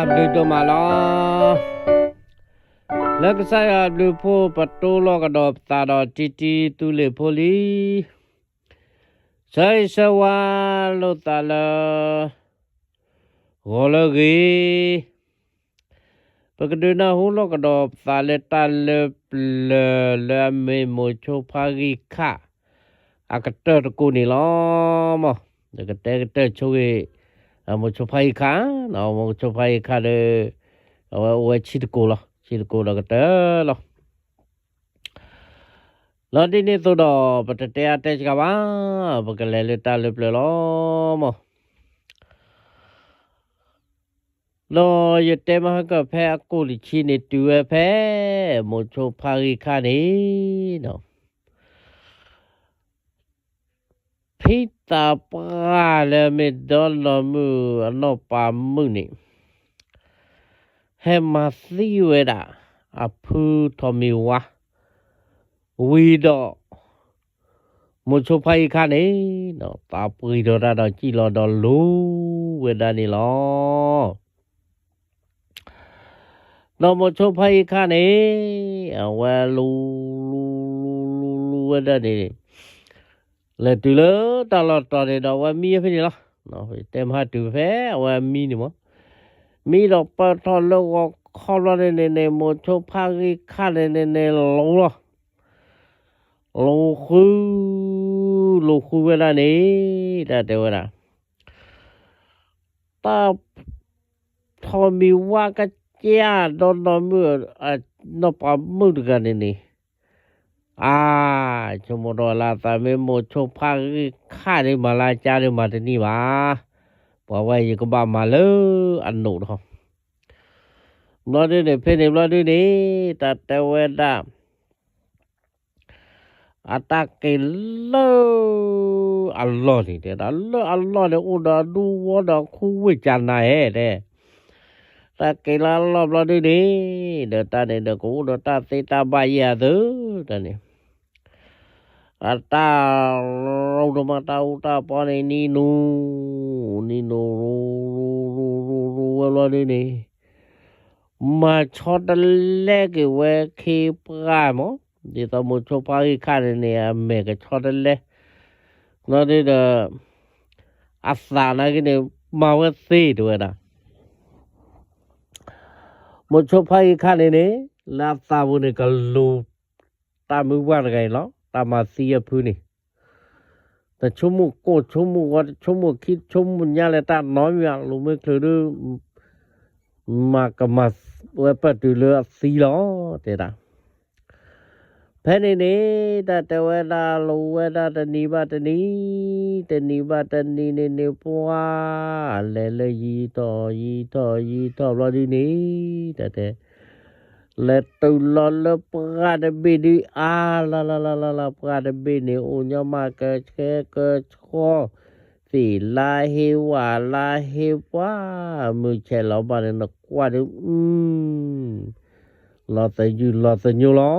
အဘျုးဒိၣ်မးလီၤ. လၢကစၢ်ယွၤအဘျုးအဖှိၣ် ပတိလီၤကဒီးပသးဒီးတံတံသူလ့ၤဖိလံ. ဆၢဂ့ၤဆၢဝါလိာ်သးလၢ ဂီၤလၢအဂ့ၤ, ပကဒုးနၢ်ဟူလီၤကဒီးပသးလၢတၢ်လၢပျၢၤလၢအမ့ၢ်မိၤဆိဖါဂံၢ်ခၣ် အကတၢၢ်တကိးန့ၣ်လီၤ. မ် ကတဲကတၢၢ်ဆိဂ့ၤ မိၤဆိဖါဂံၢ်ခၣ်, မိၤဆိဖါဂံၢ်ခၣ်ဒီး အဝဲအိၣ်ဝဲဆံတကိးလီၤ. ဆံတကိးဒီးကတၢၢ်လီၤ. လီၤဒ်န့ၣ်အသိးဒီး ပတတဲအါတဲစှၤဘၣ်, ပကလဲၤလၢတၢ်လၢပျၢၤလီၤ. မ် ဒီးယတဲမဟါကၢၣ်ဖဲအကိာ်တဆံန့ၣ် တုၤဝဲဖဲ မိၤဆိဖါဂံၢ်ခၣ်န့ၣ် ဖံသးပှၢ်လၢအမ့ၢ်ဒီနီၢ်မုၣ်အနီၢ်ပၤမုၣ်န့ၣ် ဟဲမၤသံဝဲဒၣ် အဖုထီးမံၤဝါ ဝံၤဒီး မိၤဆိဖါဂံၢ်ခၣ်န့ၣ် သးပှံၤဒီးတၢ်ဒီးစံၣ်လီၤဒီးလူၤဝဲဒၣ်န့ၣ်လီၤ. ဒီးမိၤဆိဖါဂံၢ်ခၣ်န့ၣ် အဝဲလူၤ လူၤ လူၤ လူၤ လူၤဝဲဒၣ်န့ၣ် လဲၤတုၤလၢတၢ်လီၢ်တတီၤန့ၣ်ဒီး အဝဲမံဖဲန့ၣ်လီၤ. တဲမဟါတုၤဖဲအဝဲမံန့ၣ်မး, မံဒီးပၢၢ်ထီၣ်လၢဂီၤခီဘျီန့ၣ်န့ၣ်န့ၣ် မိၤဆိဖါဂံၢ်ခၣ်န့ၣ်န့ၣ်န့ၣ် လူၤလီၤ. လူၤဃု လူၤဃုဝဲဒၣ်န့ၣ် တၢ်တဲဝဲဒၣ် တၢ် ထီးမံၤဝါကစၢ်ဒီနီၢ်မုၣ် နီၢ်ပၤမုၣ်တဂၤန့ၣ်န့ၣ်, အါ, ဆိကမိၣ်ဒီးလၢအသးမ့ၢ်မိၤဆိဖါဂံၢ်ခၣ်န့ၣ် မၤလၢကၢ်ဒီးမၤတန့ၢ်ဘၣ်, ပှၤဝဲယကဘၣ်မၤလၢအနိးဒီး, ဘျီဒုန့ၣ် ဖဲန့ၣ်ဘျီဒုန့ၣ် တၢ်တဲဝဲဒၣ် အတၢ်က့ၤလၢ အလီၢ်န့ၣ် တဲဒၣ်လၢအလီၢ်န့ၣ် အိၣ်ဒီးအဒူဝီဒီးခူဝ့ၢ်ကၢ်နၤဧဲ တဲ, တၢ်က့ၤလၢအလီၢ်ဘျီဒုန့ၣ် ဒီးတၢ်န့ၣ်ဒီး ကအိၣ်ဒီးတၢ်သ့တၢ်ဘၣ်ယဲၢ်အသိး တၢ်န့ၣ် အတၢ် ရိတမၤတၢ်အူတၢ်ပီန့ၣ် နံၤနူၤ နံၤနူၤ ရူၤ ရူၤ ရူၤ ရူၤဝဲဘျီဒုန့ၣ် မၤဆီတလဲက့ၤဝဲခ့ပှၢ်မး, ဒ်သိးမိၤဆိဖါဂံၢ်ခၣ်န့ၣ်န့ၣ် အမဲာ်ကဆီတလဲ, ဘျီဒုဒီး အသးနာ်က့န့ၣ် မၤဝဲသ့တဲဝဲဒၣ် မိၤဆိဖါဂံၢ်ခၣ်န့ၣ်န့ၣ် လၢအသးပူၤန့ၣ် ကလူၤတၢ်မုၢ်ပှၢ်တဂၤအံၤလီၤ. တၢ်မၤသံအဖုန့ၣ် တဆိကမိၣ်ကိၢ်ဆိကမိၣ်ဂီၤ တဆိကမိၣ်ခံ တဆိကမိၣ်ညါလၢတၢ်နီတမံၤဘၣ်, လူၤမ့ၢ်ချုးဒု မၤကမၤဝဲပၢၢ်တုၤလၢအသံလီၤ တဲဒၣ်. ဖဲန့ၣ်န့ၣ် တၢ်တဲဝဲဒၣ်လူၤဝဲဒၣ်တနံၤဘၣ်တနံၤ, တနံၤဘၣ်တနံၤန့ၣ်န့ၣ် ပှၤလဲၤလၢယံၤထီၣ်ယံၤထီၣ်ယံၤထီၣ်ဘျီဒုန့ၣ် တၢ်တဲ လဲၤတုၤလီၤလၢပှၢ်တဘ့ၣ်ဒု အါလါလါလါလါလါ ပှၢ်တဘ့ၣ်န့ၣ် အိၣ်ညီမးကဆှဲကဆှီ သ့ၣ်လါဟ့ဝၣ်လါဟ့ပှၢ် မုၢ်ဆဲးလီၤဘၣ်န့ၣ် နကွၢ်ဒု အု လီၤသယုၢ်လီၤသညိလီၤ.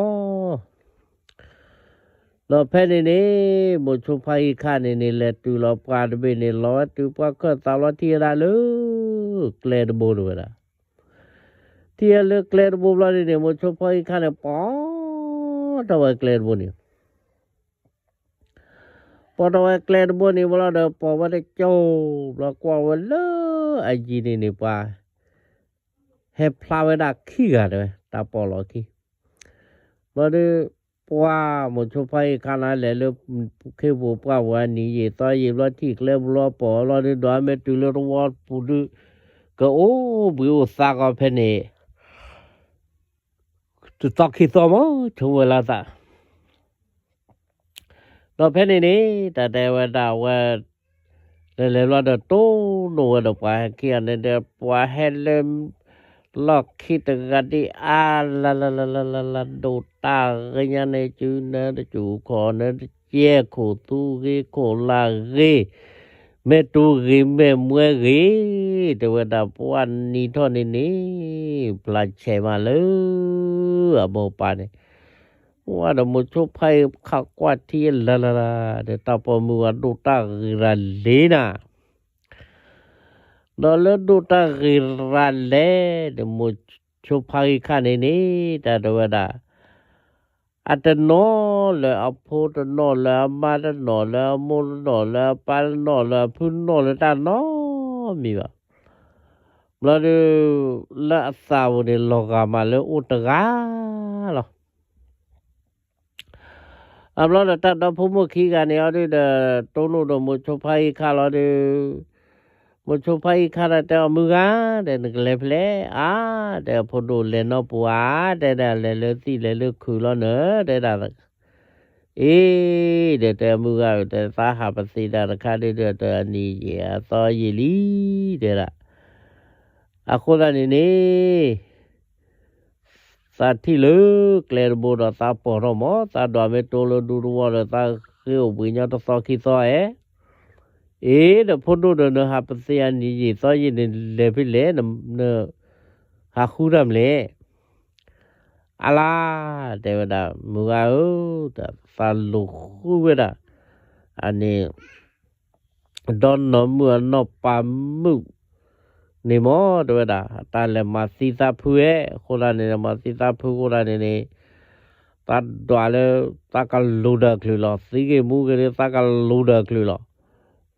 ဒီးဖဲန့ၣ်န့ၣ် မိၤဆိဖါဂံၢ်ခၣ်န့ၣ်န့ၣ် လဲၤတုၤလီၤပှၢ်တဘ့ၣ်န့ၣ် လီၤဝဲတုၤပှၢ်ခၢၣ်သးလီၤထံၣ်ဝဲဒၣ်လၢ ကျဲတဘိတဲဝဲဒၣ် ထံၣ်ဝဲလၢကျဲတဘိဘျီန့ၣ်န့ၣ် မိၤဆိဖါဂံၢ်ခၣ်န့ၣ် ပိာ်ထီၣ်ဝဲကျဲတဘိန့ၣ် ပိာ်ထီၣ်ဝဲကျဲတဘိန့ၣ်ဘျီဒီး ပိာ်ဝဲတကၠိၢ်ဘျီ ကွၢ်ဝဲလၢအယံၤန့ၣ်န့ၣ် ပှၤ ဟဲဖျါဝဲဒၣ်ခံဂၤတဲဝဲ တၢ်ပိာ်လီၤခံ ဘျီဒီး ပှၤမိၤဆိဖါဂံၢ်ခၣ်န့ၣ် လဲၤလၢ ခ့ပူၤပှၢ်ပူၤအနံၤယံာ်သီယံာ်ဘျီ ထံၣ်ကျဲပူၤလီၤပိာ်လီၤဒီး ဒွးမ့ၢ်တုၤလၢတဝီပူၤဒု ကအိၣ်ဘှံးအိၣ်သါကီးဖဲန့ၣ် တသီခံသီမး ဆိကမိၣ်ဝဲလၢသး ဒီးဖဲန့ၣ်န့ၣ် တၢ်တဲဝဲဒၣ်ဝဲ လဲၤလဲၤဘျီဒီး တိၢ်နီၣ်ဝဲဒီးပှၤဟဲခံဂၤန့ၣ်ဒီး ပှၤဟဲလၢ လီၢ်ခံတဂၤဒ်အါ လၢလၢလၢလၢလၢလၢ ဒိၣ်တၢ်ဂ့ၤညါန့ၣ် စုနၢတစူၢ်ခီၣ်နၢတကဲခိၣ် သူဂ့ၤခိၣ်လၢ်ဂ့ၤ မ့ၢ်တူဂ့ၤမ့ၢ်မွဲဂ့ၤ တဲဝဲဒၣ် ပှၤနံၤထီၣ်န့ၣ်န့ၣ် ဖျါဆဲးမးလၢ အမိၢ်ပၢ်န့ၣ် ဝဲဒီးမိၤဆိဖါဂံၢ်ခၣ်ကွၢ်ထံလၢ်လၢ်လၢ် ဒီးတၢ်ပိာ်မုၣ်ဝဲဒိၣ်တၢ်ဂ့ၤရၤလံနၤ ဒီးလၢဒိၣ်တၢ်ဂ့ၤရၤလဲၣ်န့ၣ် မိၤဆိဖါဂံၢ်ခါန့ၣ်န့ၣ် တၢ်တဲဝဲဒၣ် အတနီၣ်လၢၤအဖိတနီၣ် လၢအမါတနီၣ် လၢအမိၢ်တနီၣ် လၢအပၢ်တနီၣ် လၢအဖုတနီၣ် လၢတၢ်နီတမံၤဘၣ်. ဘျီဒီး လၢအသးပူၤန့ၣ် လီၤဂာ်မးလၢအိၣ်တဂၤလီၤ. အဘျီဒီးတၢ်ဒီဖိမိၢ်ခံဂၤန့ၣ်အီၤဒုဒီး တိၢ်နီၣ်ဒီးမိၤဆိဖါဂံၢ်ခါလီၤဒီး မိၤဆိဖါဂံၢ်ခါဒီးတဲအီၤ မုၢ်ဂၤ တဲ နကလဲၤဖဲလဲၣ် အါ တဲ အဖိဒိၣ်လဲၤနီၢ်ပူၤဧါ တဲဒၣ် လဲၤလၢသံၣ်လဲၤလၢခုးလီၤနၢၤ တဲဒၣ် အ့ ဒီးတဲမုၢ်ဂၤဧၢ တဲသးဟးပသံးတၢ်တခါဒုဒီး တနံၤယံာ်အသီယံာ်လံ တဲဒၣ် အဃိသတးန့ၣ်န့ၣ် သးထံၣ်လၢကျဲတဘိဒီးသးပိာ်ထီၣ်မး သးဒွးမ့ၢ်တိလၢဒူသဝီဒီး သးဃ့အိၣ်ဘှံးညီတသီခံသီဧါ. အ့ ဒီးဖိဒိၣ်ဒီးနဟးပသံးအနံၤယံာ်သီယံာ်န့ၣ် လဲၤဖဲလဲၣ် နဟးဃုတၢ်မနုၤလဲၣ် အလါ တဲဝဲဒၣ် မုၢ်ဂၤဧၢ တၢ်သးလူၤဃုဝဲဒၣ် အန့ၣ် ဒီးနီၢ်မုၣ်အနီၢ်ပၤမုၣ်န့ၣ်မး တဲဝဲဒၣ် တၢ်လဲၤမၤသံသးဖုဧါ အဃိသတးန့ၣ် မၤသံသးဖုအဃိသတးန့ၣ်န့ၣ် သးဒွးလၢ သးကလူၤဒီးချုးလီၤ သံဂ့ၤမူဂ့ၤဒီး သးကလူၤဒီးချုးလီၤ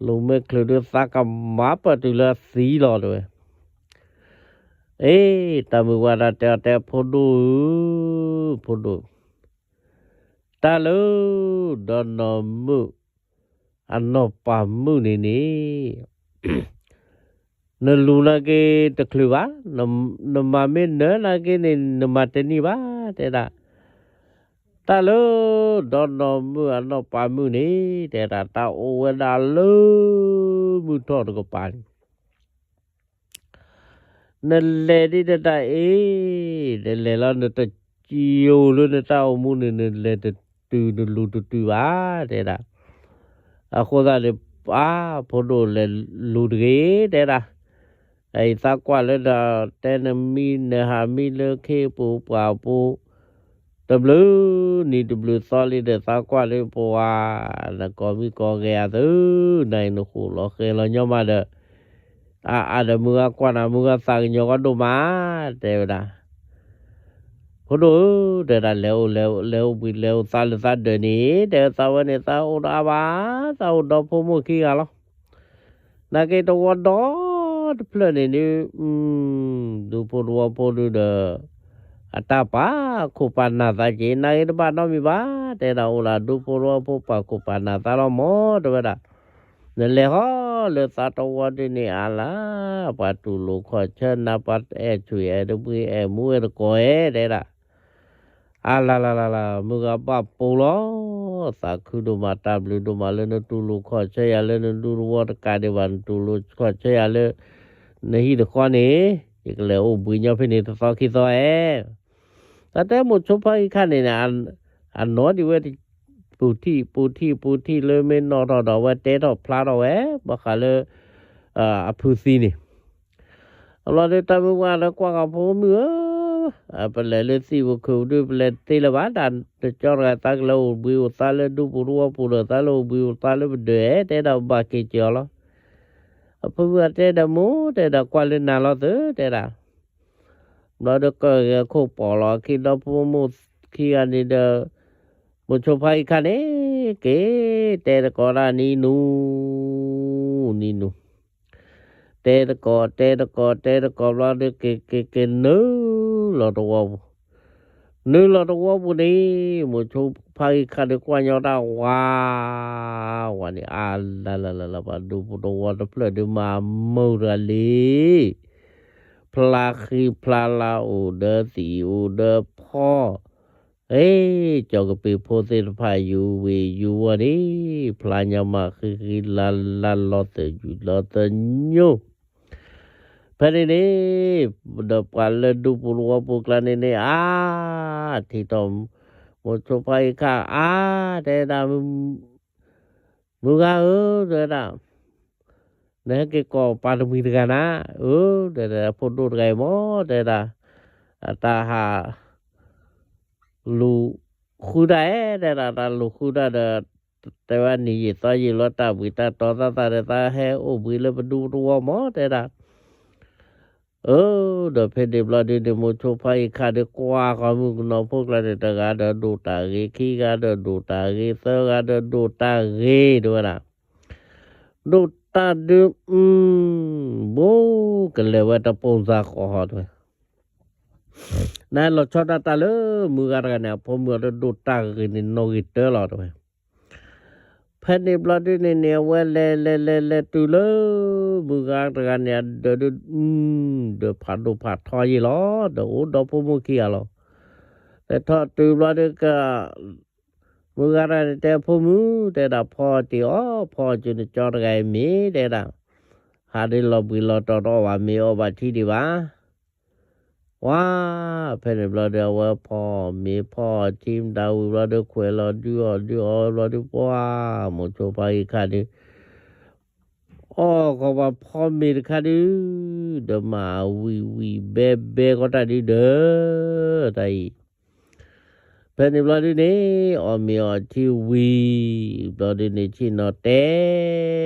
လူၤမ့ၢ်ချုးဒီး သးကမၤပၢၢ်တုၤလၢအသံလီၤ တဲဝဲ အ့ တၢ်မုၢ်ဝါဒၣ်တဲအီၤတဲ ဖိဒိၣ်ဧၢ ဖိဒိၣ် တၢ်လၢ ဒီးနီၢ်မုၣ် အနီၢ်ပၤမုၣ်န့ၣ်န့ၣ် နလူၤနာ်က့တချုးဘၣ်, နမၤမ့ၢ်နၢၤနာ်က့န့ၣ် နမၤတန့ၢ်ဘၣ် တဲဒၣ်. တၢ်လၢ ဒီးနီၢ်မုၣ်အနီၢ်ပၤမုၣ်န့ၣ် တဲဒၣ် တၢ်အိၣ်ဝဲဒၣ်လၢ မုၢ်ထီၣ်တကပၤန့ၣ် နလဲၤဒ်တၢ်အ့ၣ်, နလဲၤလီၤနတစံၣ်အိၣ်လၢနတၢ်အိၣ်မူန့ၣ် နလဲၤတတုၤနလူၤတတုၤဘၣ် တဲဒၣ်. အဃိသတးန့ၣ် ပၢ်ဖိဒိၣ်လဲၤလူၤတဂ့ၤ တဲဒၣ်. အအံၤသးကွၢ်လၢဒီး တဲနမံနဟးမံလၢခ့ပူၤပှၢ်ပူၤ တဘျုးနံၤတဘျုးသီလံဒီး သးကွၢ်လၢပဝါ နကိးမံကိးဂဲၤအသု နအံၤနဃိးလီၤဃဲၤလီၤညီမးဒီး အအါဒီးမုၢ်ဂၤကွၢ်နၤ မုၢ်ဂၤသးကညီၤကီဒိၣ်မး တဲဝဲဒၣ်. ဖိဒိၣ်ဧၢ တဲဒၣ် လဲၤအိၣ်လဲၤအိၣ်ဘှံးလဲၤအိၣ်သးလၢသးဒၢးန့ၣ် တဲသးဝဲန့ၣ် သးအိၣ်တအါဘၣ် သးအိၣ်ဒီဖိမိၢ်ခံဂၤလီၤ. နာ်က့တဝီဒီတဖျၢၣ်န့ၣ်ဒုး ဒူဖိတဝီဖိဒုးဒီး အတၢ်ပာ်ခိၣ်ပာ်နၢ်သးက့ၤ နာ်က့တဘၣ်နီတမံၤဘၣ် တဲဒၣ် အိၣ်လၢဒူဖိတဝီဖိပာ်ခိၣ်ပာ်နၢ်သးလီၤမး တဲဝဲဒၣ်. နလဲၤဃီလၢသးတဝီဒုးန့ၣ်အါလၢ ပှၤတူၢ်လိာ်ခီၣ်ဆၢနၤ ပှၤအဲၣ်ဆွံအဲၣ်တဘှံးအဲၣ်မူအဲၣ်တကိးဧါ တဲဒၣ်. အါလါလါလါလါ မုၢ်ဂၤဘၣ်ပိာ်လီၤ သးခုဒိၣ်မး တၢ်ဘျုးဒိၣ်မးလၢနတူၢ်လိာ်ခီၣ်ဆၢယၤလၢနဒူသဝီတကးဒံးဘၣ် နတူၢ်လိာ်ခီၣ်ဆၢယၤလၢ နဟံၣ်တဃီန့ၣ် ယကလဲၤအိၣ်ဘှံးညီဖဲန့ၣ်တသီခံသီဧါ. တၢ်တဲမိၤဆိဖါဂံၢ်ခါန့ၣ်န့ၣ် အနီၢ်ဒံးဝဲ ပူၤထံၣ်ပူၤထံၣ်ပူၤထံၣ်လၢမ့ၢ်နီၣ်ထီၣ်ဒီး အဝဲတဲထီၣ်ဖျါထီၣ်ဝဲ ဘၣ်ဃးလၢ အဖုသံန့ၣ် အဘျီဒီးတၢ်မုၢ်ဝါဒီးကွၢ်ဃီဖိမုၣ်ဧၢ, ပလဲၤလၢသံၣ်ပူၤခုးပူၤဒုး ပလဲၤတသ့လၢၤဘၣ် တၢ်တကၠီတဂၤ သးကလဲၤအိၣ်ဘှံးအိၣ်သါလၢဒူပူၤတဝီပူၤဒီး သးလဲၤအိၣ်ဘှံးအိၣ်သါလၢပဒၢးဧါ တဲဒၣ် ဘၣ်က့ၤက့ၤအီၤလီၤ. အဖုမုၢ်တဲဒီး မိၢ် တဲဒၣ် ကွၢ်လၢနၤလီၤသု တဲဒၣ်. ဘျီဒီးကဂဲၤခိၣ်ပိာ်လီၤအခံ ဒီဖိမိၢ်ခံဂၤန့ၣ်ဒီး မိၤဆိဖါဂံၢ်ခါန့ၣ် က့ၤတဲတကိးဒၣ်နံၤနူၤ နံၤနူၤ တဲတကိး တဲတကိး တဲတကိးဘျီဒီး က့ၤက့ၤက့ၤနုာ်လီၤတဝီပူၤ, နုာ်လီၤတဝီပူၤန့ၣ် မိၤဆိဖါဂံၢ်ခါဒီးကွၢ်ညီတၢ်ဝါ ဝါန့ၣ် အါလါလါလါလါ ပှၤဒူဖိတဝီတဖျၢၣ်ဒီးမၤမုာ်တဂၤလံ ဖျါဃံဖျါလၤအိၣ်ဒီးသံၣ်အိၣ်ဒီးဖီ, အ့ ကၠီကပ့ၤဖိသ့ၣ်တဖၣ်ယူၤဝ့ၤယူၤဝီၤန့ၣ် ဖျါညီမးဃံဃံလၤလၤလီၤသၢၣ်ယူၤလီၤသၢၣ်ညိ ဖဲန့ၣ်န့ၣ် ဒီးပှၤလၢဒူပူၤတဝီပူၤကျါန့ၣ်န့ၣ် အါ ထံၣ်ထီၣ် မိၤဆိဖါဂံၢ်ခါ အါ တဲဒၣ် မုၢ်ဂၤဧၢ တဲဒၣ် နဟဲက့ၤကိးပၢ်တမှံၤတဂၤနၤ အၢ တဲဒၣ် ဖိဒိၣ်တဂၤအံၤမး တဲဒၣ် အတၢ်ဟး လူၤဃုတၢ်ဧါ တဲဒၣ် တၢ်လူၤဃုတၢ်ဒီး တဲဝဲနံၤယံာ်သီယံာ်လီၤ တၢ်ဘှံးတၢ်တီၤသးသးဒီး သးဟဲအိၣ်ဘှံးလၢပဒူသဝီမး တဲဒၣ် အၢ ဒီးဖဲန့ၣ်ဘျီဒုန့ၣ် မိၤဆိဖါအံၤခါဒုးကွၢ်ဃီမုၣ်ကနီၤဖိကျါန့ၣ် တဂၤဒီးဒိၣ်တၢ်ဂ့ၤ, ခံဂၤဒီးဒိၣ်တၢ်ဂ့ၤ, သၢဂၤဒီးဒိၣ်တၢ်ဂ့ၤတဝဲဒၣ်, ဒိၣ်တၢ်ဒုး အု ဘိကလဲၤဝဲတပိၢ်စၢ်ဃီတဝဲ နလီၤဆီဒၣ်တၢ်လၢမုၢ်ဂၤတဂၤန့ၣ် အဖိမုၣ်အီၤဒုးဒိၣ်တၢ်ဂ့ၤန့ၣ်နီၣ်ဂံၢ်တၢလီၤတဝဲ. ဖဲန့ၣ်ဘျီဒုန့ၣ်န့ၣ် အဝဲလဲၤလဲၤလဲၤလဲၤတုၤလၢ မုၢ်ဂၤတဂၤန့ၣ် အဒၢးဒုး ဒီးဖးဒိၣ်ဖးထီယ့ၣ်လီၤ, ဒီးအိၣ်ဒီဖိမိၢ်ခံဂၤလီၤ. လဲၤထီၣ်တုၤဘျီဒုက မုၢ်ဂၤတဂၤန့ၣ်တဲအဖိမုၣ် တဲဒၣ်ဖီအီၤတ့ၢ်အီၤ, ဖီအီၤကၠူနကၠီတဂၤအံၤမ့ၢ် တဲဒၣ်, ဟးဒုးလီၤဘှံးလီၤတီၤတအီၣ်ဘၣ်မ့ၤအီၣ်ဘၣ်ထံဒံးဘၣ် ဝါ, ဖဲန့ၣ်ဘျီဒီး အဝဲဖီမ့ၤဖီအီၤထံမတၤဝံၤဘျီဒီး ခွဲးလီၤဒုးအီၣ်ဒုးအီဘျီဒီး ပှၤမိၤဆိဖါဂံၢ်ခါဒုး အီၣ်ကီးပှၤဖီမ့ၤတခါဒုး ဒီးမၤဝံၤဝံၤဘဲဘဲကီးတၢ်ဒုးဒီး တၢ်အံၤ ဖဲန့ၣ်ဘျီဒုန့ၣ် အီၣ်မ့ၤအီထံဝံၤ ဘျီဒုန့ၣ်ဆ့ၣ်နီၤတဲ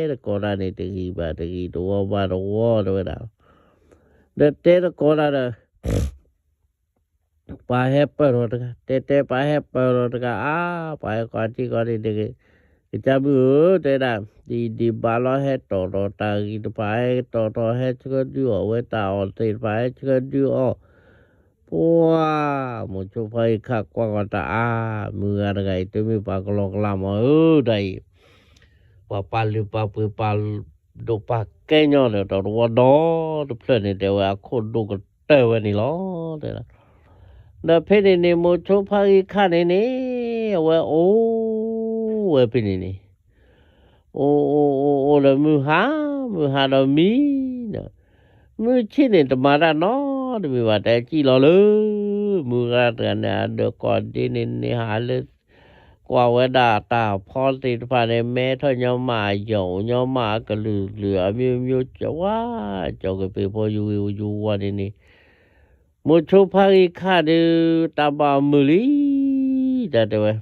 တကိးတၢ်န့ၣ် တဂ့ၤဘၣ်တဂ့ၤ တဝီဘၣ်တဝီတဝဲဒၣ်, ဒီးတဲတကိးတၢ်ဒီး ပှၤဟဲပၢၢ်ထီၣ်တဂၤ တဲတဲပှၤဟဲပၢၢ်ထီၣ်တဂၤ အါ ပှၤဟဲကွၢ်ထံကီၢ်န့ၣ်တဂ့ၤ, ကစၢ်မုၣ်ဧၢ တဲဒၣ် ဒ်ဒံးဘၣ်လီၤ ဟဲတီၣ်ထီၣ်တၢ်ဂံၢ်တဖၣ် ဟဲတီၣ်ထီၣ်ဟဲဆှၢဒုးအီၣ်ဝဲတၢ်အီၣ်သ့ၣ်တဖၣ် ဟဲဆှၢဒုးအီၣ်, ပှၤ မိၤဆိဖါဂံၢ်ခါကွၢ်ကီးတၢ်အါ, မုၢ်ဂၤတဂၤအံၤ တမ့ၢ်ပှၤကလီကလီမးဧၢ တၢ်အံၤ, ပှၤပာ်လုၢ်ပာ်ပှ့ၤပာ်ဒိၣ်ပာ်ကဲညီဒီး တဝီဒီတဖျၢၣ်န့ၣ် တဲဝဲအခိၣ်ဒိၣ်ကတၢၢ်ဝဲန့ၣ်လီၤ တဲဒၣ် ဒီးဖဲန့ၣ်န့ၣ် မိၤဆိဖါဂံၢ်ခါန့ၣ်န့ၣ် အဝဲအိၣ်ဝဲဖဲန့ၣ်န့ၣ်, အိၣ်အိၣ်အိၣ်အိၣ်ဒီးမုၢ်ဟါ, မုၢ်ဟါဒီးမံဒီး, မုၢ်ဆ့ၣ်န့ၣ်တမၤတၢ်နီတမံၤဘၣ် တဲစံၣ်လီၤလၢ မုၢ်ဂၤတဂၤန့ၣ် အဒၢးကီၢ်ဒ့န့ၣ်န့ၣ် ဟးလၢ ကွၢ်ဝဲဒၣ်တၢ်ဖီသ့ၣ်တဖၣ်န့ၣ် မဲထီၣ်ညီမးအယီၢ် အိၣ်ညီမးအကလုာ်ကလုာ် အမျိုးမျိုး ကဝါ ကၠီကပ့ၤဖိ ယူၤဝံၤယူၤဝီၤန့ၣ်န့ၣ်, မိၤဆိဖါဂံၢ်ခါဒုး တၢ်ဘၣ်အမုာ်လံ, တၢ်တဲဝဲ,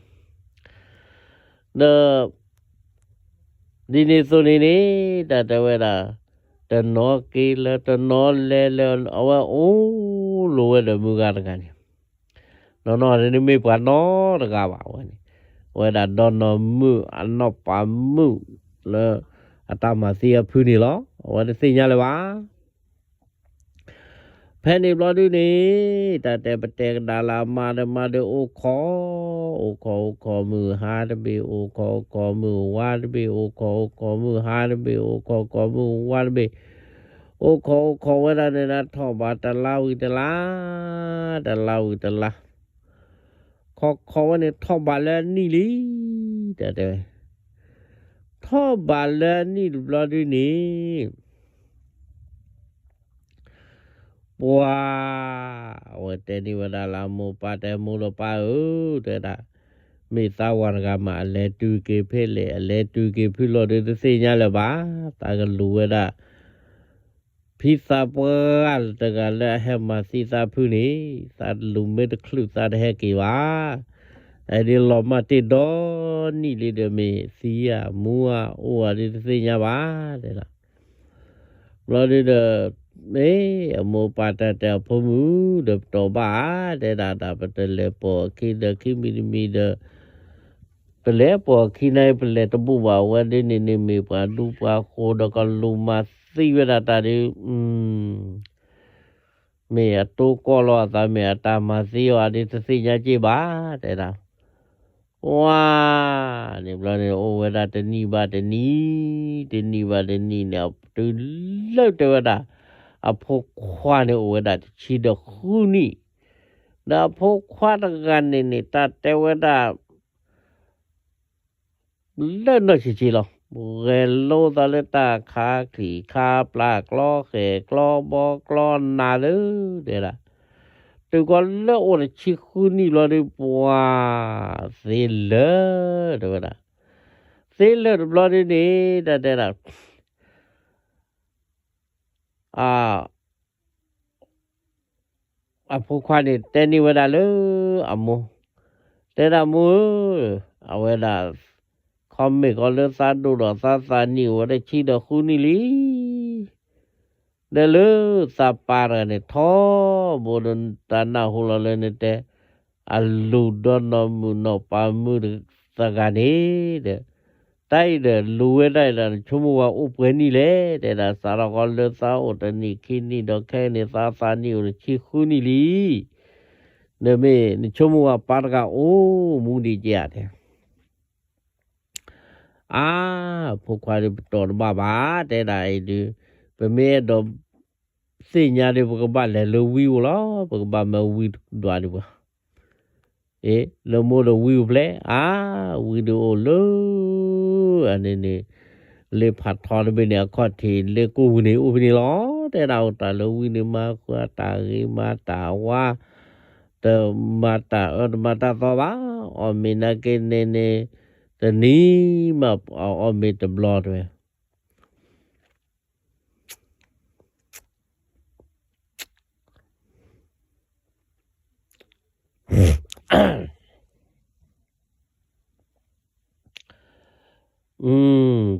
ဒီး ဒ်န့ၣ်အသိးန့ၣ်န့ၣ် တၢ်တဲဝဲဒၣ်, တနီၤက့ၤလၢတနီၤလဲၤလၢ အဝဲအိၣ်လိၤဝဲဒီးမုၢ်ဂၤတဂၤန့ၣ်, နီၢ်နီၢ်န့ၣ်မ့ၢ်ပှၤနီတဂၤဘၣ်ဝဲန့ၣ်, အဝဲဒၣ်ဒီနီၢ်မုၣ်အနီၢ်ပၤမုၣ်လၢ အတၢ်မၤသံအဖုန့ၣ်လီၤ. အဝဲတသ့ၣ်ညါလၢၤဘၣ် ဖဲန့ၣ်ဘျီဒုန့ၣ် တၢ်တဲပတဲကဒါလၢအမါဒီး မါဒီးအိၣ်ခိး, အိၣ်ခိးအိၣ်ခိးမုၢ်ဟါတဘ့ၣ်, အိၣ်ခိးအိၣ်ခိးမုၢ်ဝါတဘ့ၣ်, အိၣ်ခိးအိၣ်ခိးမုၢ်ဟါတဘ့ၣ်, အိၣ်ခိးအိၣ်ခိးမုၢ်ဝါတဘ့ၣ်, အိၣ်ခိးအိၣ်ခိးဝဲဒၣ်န့ၣ်ဒီး ထီၣ်ဘးတလါဝံၤတလါ, တလါဝံၤတလါ, ခိးခိးဝဲန့ၣ်ထီၣ်ဘးလၢအနံၣ်လံ, တၢ်တဲဝဲ ထီၣ်ဘးလၢအနံၣ်တဘျီဒုန့ၣ် ပှၤ အဝဲတဲန့ၢ်ဝဲဒၣ်လၢအမိၢ်ပၢ် တဲမိၢ်ဒီးပၢ်ဧၢ, တဲဒၣ်, မ့ၢ်သးဝၤတဂၤမး အလဲၤတုၤက့ၤဖဲလဲၣ် အလဲၤတုၤက့ၤဖုလီၤဒီးတသ့ၣ်ညါလၢၤဘၣ်, သးကလူၤဝဲဒၣ် ဖံသးပှၢ်တဂၤလၢအဟဲမၤသံသးဖုန့ၣ်, သးတလူၤမ့ၢ်တချုးသးတဟဲက့ၤဘၣ်, အဒ်လီၤမၢ်တ့ၢ်ဒီနံၣ်လံဒီးမ့ၢ်သံဧါမူဧါအိၣ်ဧါဒီးတသ့ၣ်ညါဘၣ်, တဲဒၣ် ဘျီဒုဒီး မ့ၢ်အမိၢ်ပၢ်တၢ်တဲအဖိမုၣ်ဒီးပတီၢ်ဘၣ်ဧါ, တဲဒၣ် တၢ်ပတလဲၤပိာ်အခံဒီးခံမံၤတမံၤဒီး ပလဲၤပိာ်အခံန့ၣ် ပလဲၤတဘူၣ်ဘၣ်ဝဲဒ်န့ၣ်န့ၣ် မ့ၢ်ပှၤဒူပှၤဃိၤဒီးကလူၤမၤသံဝဲဒၣ်တၢ်ဒီး မ့ၢ်အတိကီၢ်လီၤအသး မ့ၢ်အတၢ်မၤသံအီၤအဒ်တသ့ၣ်ညါက့ဘၣ်, တဲဒၣ် ဝါ န့ၣ်ဘျီန့ၣ် အိၣ်ဝဲဒၣ်တနံၣ်ဘၣ်တနံၣ်, တနံၣ်ဘၣ်တနံၣ်န့ၣ် တုၤလၢတဲဝဲဒၣ် အဖိခွါန့ၣ်အိၣ်ဝဲဒၣ်တဆံဒီးဃုနံၣ်, ဒီးအဖိခွါတဂၤန့ၣ်န့ၣ် တၢ်တဲဝဲဒၣ် လၢနီၢ်ဆံးဆံးလီၤ. ဂဲၤလိာ်သးလၢတၢ်ခးချံၣ်ခးပျၢ် ကျီဃဲၤကျီဘီကျီနၤလၢ တဲဒၣ်, တုၤကီးလၢအိၣ်တဆံဃုနံၣ်ဘျီဒုး ပှၤ သ့လၢာ် တဲဝဲဒၣ်, သ့လၢာ်တဘျီဒုးန့ၣ် တၢ်တဲဒၣ် အ အဖိခွါန့ၣ်တဲန့ၢ်ဝဲဒၣ်လၢအမိၢ်, တဲဒၣ်မိၢ်ဧၢ, အဝဲဒၣ် ခီမ့ၢ်ကီးလၢသးဒိၣ်ဒီးသးသးနံၣ်အိၣ်ဝဲဒၣ်တဆံဒီးဃုနံၣ်လံ, ဒီးလၢသးပၢ်တဂၤန့ၣ် ထီဘိဒီးတၢ်နၢ်ဟူလီၤလၢနတဲ အလူၤဒီးနီၢ်မုၣ်နီၢ်ပၤမုၣ်တဂၤန့ၣ် ဒီး တၢ်အံၤဒီးလူၤဝဲဒၣ်အံၤဒီး နဆိကမိၣ်ဝဲအိၣ်ပှဲၤနံၣ်လဲၣ် တဲဒၣ် စးထီၣ်ဃီလၢသးအိၣ်တနံၣ်ခံနံၣ်ဒီး ခဲအံၤန့ၣ် သးသးနံၣ်အိၣ်တဆံဃုနံၣ်လံ. နမ့ၢ်နဆိကမိၣ်ဝဲပၢ်တဂၤအိၣ်မူဒံးကဲဧါ တဲ အါ, ဖိခွါဒုးပတီၢ်တဘၣ်ဘၣ် တဲဒၣ်အံၤဒုး, ပမ့ၢ်အဲၣ်ဒိးသ့ၣ်ညါဒုး ပကဘၣ်လဲၤလၢဝံအိၣ်လီၤ, ပကဘၣ်မၢဝံဒွးဒုးပှၤ, အ့ လၢမိၢ်ဒီးဝံအိၣ်ဖျဲၣ်, အါ, ဝံဒုးအိၣ်လၢ အန့ၣ်န့ၣ် လၢဖးထီတဘ့ၣ်န့ၣ် အခီၣ်ထံးလၢကိၢ်ပူၤန့ၣ် အိၣ်ဖဲန့ၣ်လီၤ, တဲဒၣ်အိၣ်တၢ်လၢဝံန့ၣ် မၤဃုာ်တၢ်ဂ့ၤမၤတၢ်ဝါ တမၤတၢ်အၢတမၤတၢ်သီဘၣ်, အီၣ်မ့ၤနာ်က့န့ၣ်န့ၣ် တနံၤမးအီၣ်မ့ၤတဘျီတဝဲ,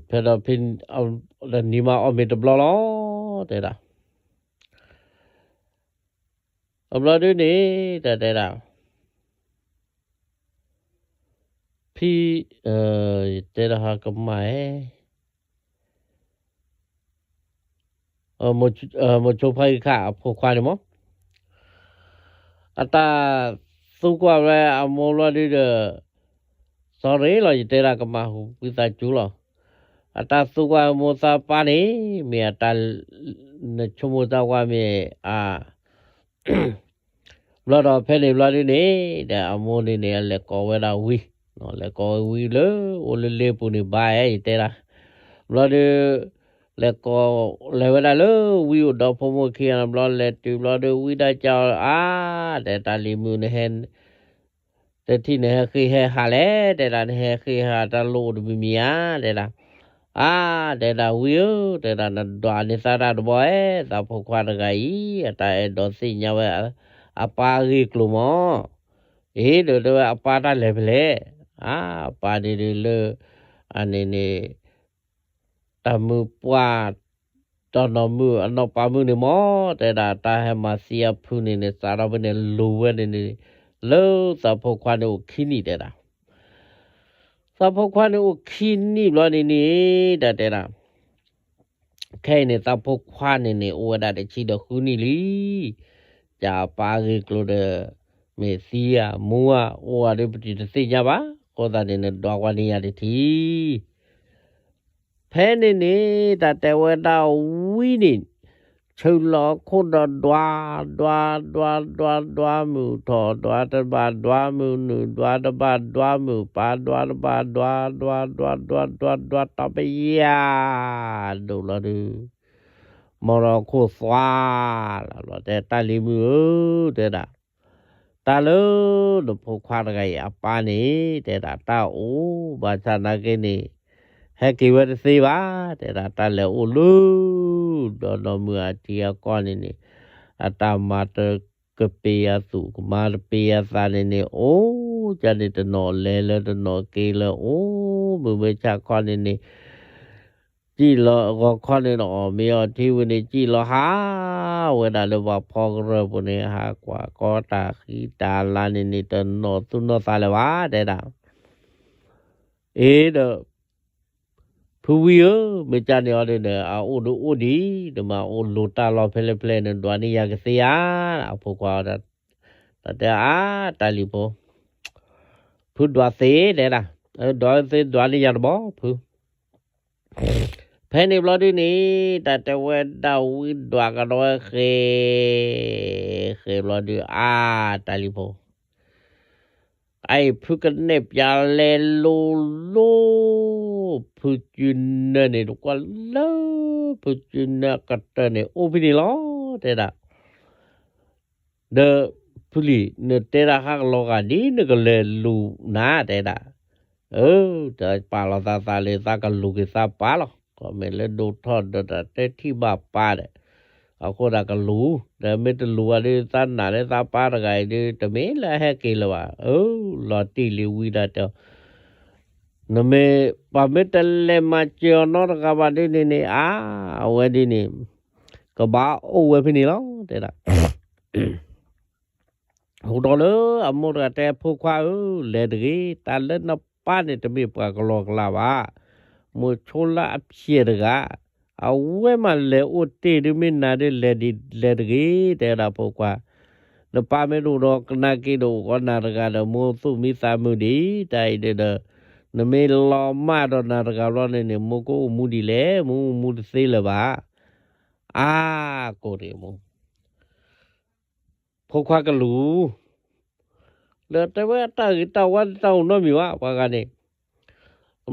ဖဲဒီးဖဲ တနံၤမးအီၣ်မ့ၤတဘျီလီၤ, တဲဒၣ် အဘျီဒုးန့ၣ် တၢ်တဲဒၣ် ဖံ, ယတဲဒၣ်ဟးကမၣ်ဧဲ, မိၤဆိဖါဂံၢ်ခါအဖိခွါန့ၣ်မး, အတၢ်သူကွၢ်ဝဲအမိၢ်ဘျီဒုးဒီး, sorry လီၤ ယတဲဒၣ်ကမၣ်ဟူကွံသးစူၤလီၤ, အတၢ်သူကွၢ်မိၢ်သးပၢ်န့ၣ် မ့ၢ်အတၢ်, နဆိကမိၣ်သးကွၢ်မ့ၢ်အ ဘျီဒီးဖဲန့ၣ်ဘျီဒုးန့ၣ် ဒီးအမိၢ်န့ၣ်န့ၣ် အလဲၤကိးဝဲဒၣ်ဝံ, လဲၤကိးဝဲဝံလၢ အိၣ်လၢလ့ပူၤန့ၣ်ဘၣ်အဲ ယတဲဒၣ်, ဘျီဒုး လဲၤကိး လဲၤဝဲဒၣ်လၢဝံအိၣ်ဒီးဖိမိၢ်ခံဂၤန့ၣ်ဘျီ လဲၤတုၤဘျီဒုး ဝံဒၣ်ကၠီအါ, တဲတၢ်လံၤမုၣ်နဟဲ တထံၣ်နဟဲဃ့ဟဲဟးလဲၣ်, တဲဒၣ်နဟဲဃ့ဟးတၢ်လိၣ်အိၣ်တမံၤမံၤဧါ, တဲဒၣ်, အါ, တဲဒၣ်ဝံဧၢ, တဲဒၣ်နဒွးန့ၢ်သးတၢ်တဘီဧဲ, သးဖိခွါတဂၤအံၤ အတၢ်အဲၣ်ဒိးသ့ၣ်ညါဝဲ အပၢ်အဂ့ၢ်ကျိၤမး, အ့ ဒီးတဲဝဲအပၢ်တၢ်လဲၤဖဲလဲၣ်, အါ, အပၢ်န့ၣ်ဒုးလၢ အန့ၣ်န့ၣ် တၢ်မုၢ်ပှၢ် ဒီးနီၢ်မုၣ်အနီၢ်ပၤမုၣ်န့ၣ်မး, တဲဒၣ်တၢ်ဟဲမၤသံအဖုန့ၣ်န့ၣ် စးထီၣ်ဖဲန့ၣ်လူၤဝဲန့ၣ်န့ၣ်, လၢသးဖိခွါန့ၣ်အိၣ်ခံနံၣ်တဲဒၣ်, သးဖိခွါန့ၣ်အိၣ်ခံနံၣ်ဘျီန့ၣ်န့ၣ် တၢ်တဲဒၣ် ခဲအံၤန့ၣ် သးဖိခွါန့ၣ်န့ၣ် အိၣ်ဝဲဒၣ်တဆံဒီးဃုနံၣ်လံ, ကပၢ်ဂ့ၢ်ကျိၤဒီး မ့ၢ်သံဧါ မူဧါ အိၣ်ဧါဒီး ပတသ့ၣ်ညါဘၣ်, အဃိသတးန့ၣ် နဒွးကွၢ်န့ၢ်ယၤတထံၣ် ဖဲန့ၣ်န့ၣ် တၢ်တဲဝဲဒၣ်ဝံန့ၣ် ဆၢလီၤခိၣ်ဒီးဒွး, ဒွး, ဒွး, ဒွး, ဒွးမုၢ်ထီၣ်, ဒွးတဘၣ်, ဒွးမုၢ်နုာ်, ဒွးတဘၣ်, ဒွးမုၢ်ပၢ်, ဒွးတဘၣ်, ဒွး, ဒွး, ဒွး, ဒွး, ဒွး, ဒွး, တီပယၢ်, ဒိၣ်လီၤဒုး, မီၢ်ရီခိၣ်သွါလီၤ, တဲတၢ်လံၤမုၣ်ဧၢ, တဲဒၣ် တၢ်လၢနဖိခွါတဂၤအံၤအပၢ်န့ၣ် တဲဒၣ်တၢ်အိၣ်ဘၣ်ဆၣ်နာ်က့န့ၣ် ဟဲက့ၤဝဲတသ့ဘၣ်, တဲဒၣ်တၢ်လဲၤအိၣ်လၢ ဒီးနီၢ်မုၢ်အထံအကီၢ်န့ၣ်န့ၣ် အတၢ်မၤတကပ့ၤအသူၣ် ကမၤတပ့ၤအသးန့ၣ်န့ၣ် အိၣ်ကန့ၣ်တနီၤလဲၤလၢတနီၤက့ၤလၢ အိၣ်မုၢ်မ့ၢ်ဆၣ်ခီန့ၣ်န့ၣ် စံၣ်လီၤဂီၤခီန့ၣ်ဒီး အီၣ်မ့ၤအီထံဝံၤန့ၣ် စံၣ်လီၤဟးဝဲဒၣ်လၢပှၤဖီကရၢၢ်ပူၤန့ၣ် ဟးကွၢ်ကီတၢ်ဃံတၢ်လၤန့ၣ်န့ၣ် တနီၢ်သူၣ်နီၢ်သးလၢၤဘၣ် တဲဒၣ်. အ့ဒီး ဖုဝံဧၢ, မ့ၢ်ကန့ၣ်အီၤဒ်န့ၣ် အအိၣ်ဒီးအိၣ်ဒံး, နမၤအိၣ်လိၤတၢ်လီၤဖဲလဲၣ်ဖဲလဲၣ် နဒွးန့ၢ်ယၤကသ့ဧါ, အဖိခွါအီၤ တၢ်တဲအါ တၢ်လံၤဖိ, ဖုဒွးသ့တဲဒၣ်, ဒွးသ့ဒွးန့ၢ်ယၤတဘီ ဖု ဖဲန့ၣ်ဘျီဒုန့ၣ် တၢ်တဲဝဲဒၣ်ဝံဒွးကဒီးဝဲဃဲ, ဃဲဘျီဒု အါ တၢ်လံၤဖိ, အအံၤဖုကနဲၣ်ပျးလဲၤလိၤလိၤ, ဖုကၠုနၢန့ၣ် တကွၢ်လၢ ဖုကၠုနၢကတၢၢ်န့ၣ် အိၣ်ဖဲန့ၣ်လီၤ တဲဒၣ် ဒီးဖုလံၤ နတဲဒၣ်ဟးကလီၤဂာ်ဒ်နကလဲၤလူၤနၤ တဲဒၣ်, အၢ တပာ်လီၤသးသးလၢသးကလူၤက့ၤသးပၢ်လီၤ, ကီၢ်မ့ၢ်လၢဒိၣ်ထီၣ်ဒီးတၢ်တဲထံၣ်ဘၣ်ပၢ်ဒီး, အဃိသတးကလူၤ, ဒီးမ့ၢ်တလူၤဘၣ်ဒီး သးနာ်လၢသးပၢ်တဂၤအံၤဒီး တမ့ၢ်လၢအဟဲက့ၤလၢၤဘၣ်, အၢ လီၤတံၢ်လံဝံဒၣ်တဲအီၤ နမ့ၢ် ပှၤမ့ၢ်တလဲၤမၤစၢၤအီၤနီတဂၤဘၣ်ဒ်န့ၣ်န့ၣ် အါ အဝဲဒ်န့ၣ်, က ကဘၣ်အိၣ်ဝဲဖဲန့ၣ်လီၤ တဲဒၣ်. ဟူးဒီးလၢအမိၢ်တဂၤတဲ ဖိခွါဧၢ, လဲၤတဂ့ၤ, တၢ်လၢနပၢ်န့ၣ်တမ့ၢ်ပှၤကလီကလီဘၣ်. မိၤဆိလၢအဖျဲးတဂၤ, အဝဲမးလဲၤအိၣ်တ့ၢ်ဒုးမ့ၢ်နၤဒုးလဲၤဒံးလဲၤတဂ့ၤ တဲဝဲဒၣ်ဖိခွါ. နပၢ်မ့ၢ်တအိၣ်ဒီးကနၣ်က့ၤဒီးအိၣ်ကီးနၤတဂၤဒီး မိၢ်သူၣ်မံသးမုာ်ဒံး တၢ်အံၤဒုးဒီး နမ့ၢ်လီၤမၢ်ဒီးနၤတဂၤဘျီန့ၣ်န့ၣ် မိၢ်ကအိၣ်မူဒ်လဲၣ်, မိၢ်အိၣ်မူတသ့လၢၤဘၣ်. အါ, ကိးတ့ၢ်မိၢ် ဖိခွါကလူး, ဒီးတဲဝဲတၢ်ဂ့ၤတၢ်ဝါတၢ်အိၣ်နီတမံၤဘၣ် ပှၤဂၤန့ၣ်.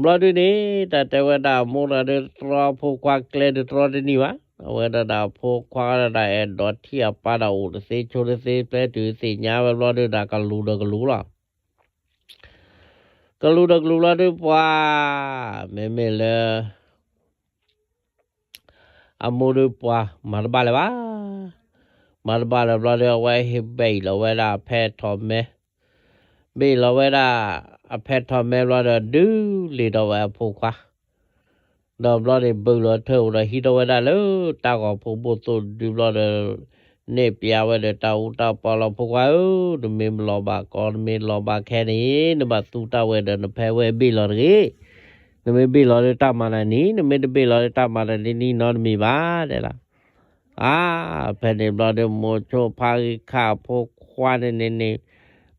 ဘျီဒုန့ၣ် တၢ်တဲဝဲဒၣ်မိၢ်တဂၤဒီးတြီဖိခွါကျဲဒီးတြီတနံၤဘၣ်. အဝဲဒၣ်ဒီးဖိခွါဒၣ်အဲၣ်ဒိးထံၣ်အပၢ်ဒီးအိၣ်တသ့ဆိတသ့ ကျဲတုၤသ့ၣ်ညါဝဲဘျီဒုဒီးကလူးဒီးကလူးလီၤ. ကလူးဒီးကလူးဘျီဒုပှၤ မ့မ့ၢ်လၢ အမိၢ်ဒီးပှၤမၤတဘၣ်လၢၤဘၣ်. မၤတဘၣ်လၢၤဘျီဒီး အဝဲဟ့ၣ်ဘ့ၣ်လီၤဝဲဒၣ်အဖဲထီၣ်မဲ, ဘ့ၣ်လီၤဝဲဒၣ်အဖဲထီၣ်မဲဘျီဒီး ဒုးလ့ၤဒီးဝဲအဖိခွါ, ဒီးဘျီန့ၣ်ဘုၢ်လီၤထၢၣ်အိၣ်ဒီးဟံးထီၣ်ဝဲဒၣ်လၢတၢ်ဂီၤဖိဘိၣ်သိၣ်ဒုဘျီဒီး န့ၢ်ပျးဝဲဒီးတၢ်အူတၢ်ပီလီၤ ဖိခွါဧၢ, နမ့ၢ်လီၤဘၣ်ကီ နမ့ၢ်လီၤဘၣ်ခဲန့ၣ် နဘၣ်သူတၢ်ဝဲဒီးနဖဲဝဲဘ့ၣ်လီၤတဂ့ၤ. နမ့ၢ်ဘ့ၣ်လီၤလၢတၢ်မၤနၤနံၤ, နမ့ၢ်တဘ့ၣ်လီၤလၢတၢ်မၤနၤနံၤနီတမံၤဘၣ် တဲဒၣ်. အါ, ဖဲန့ၣ်ဘျီဒီး မိၤဆိဖါဂံၢ်ခၣ်အဖိခွါန့ၣ်န့ၣ်န့ၣ်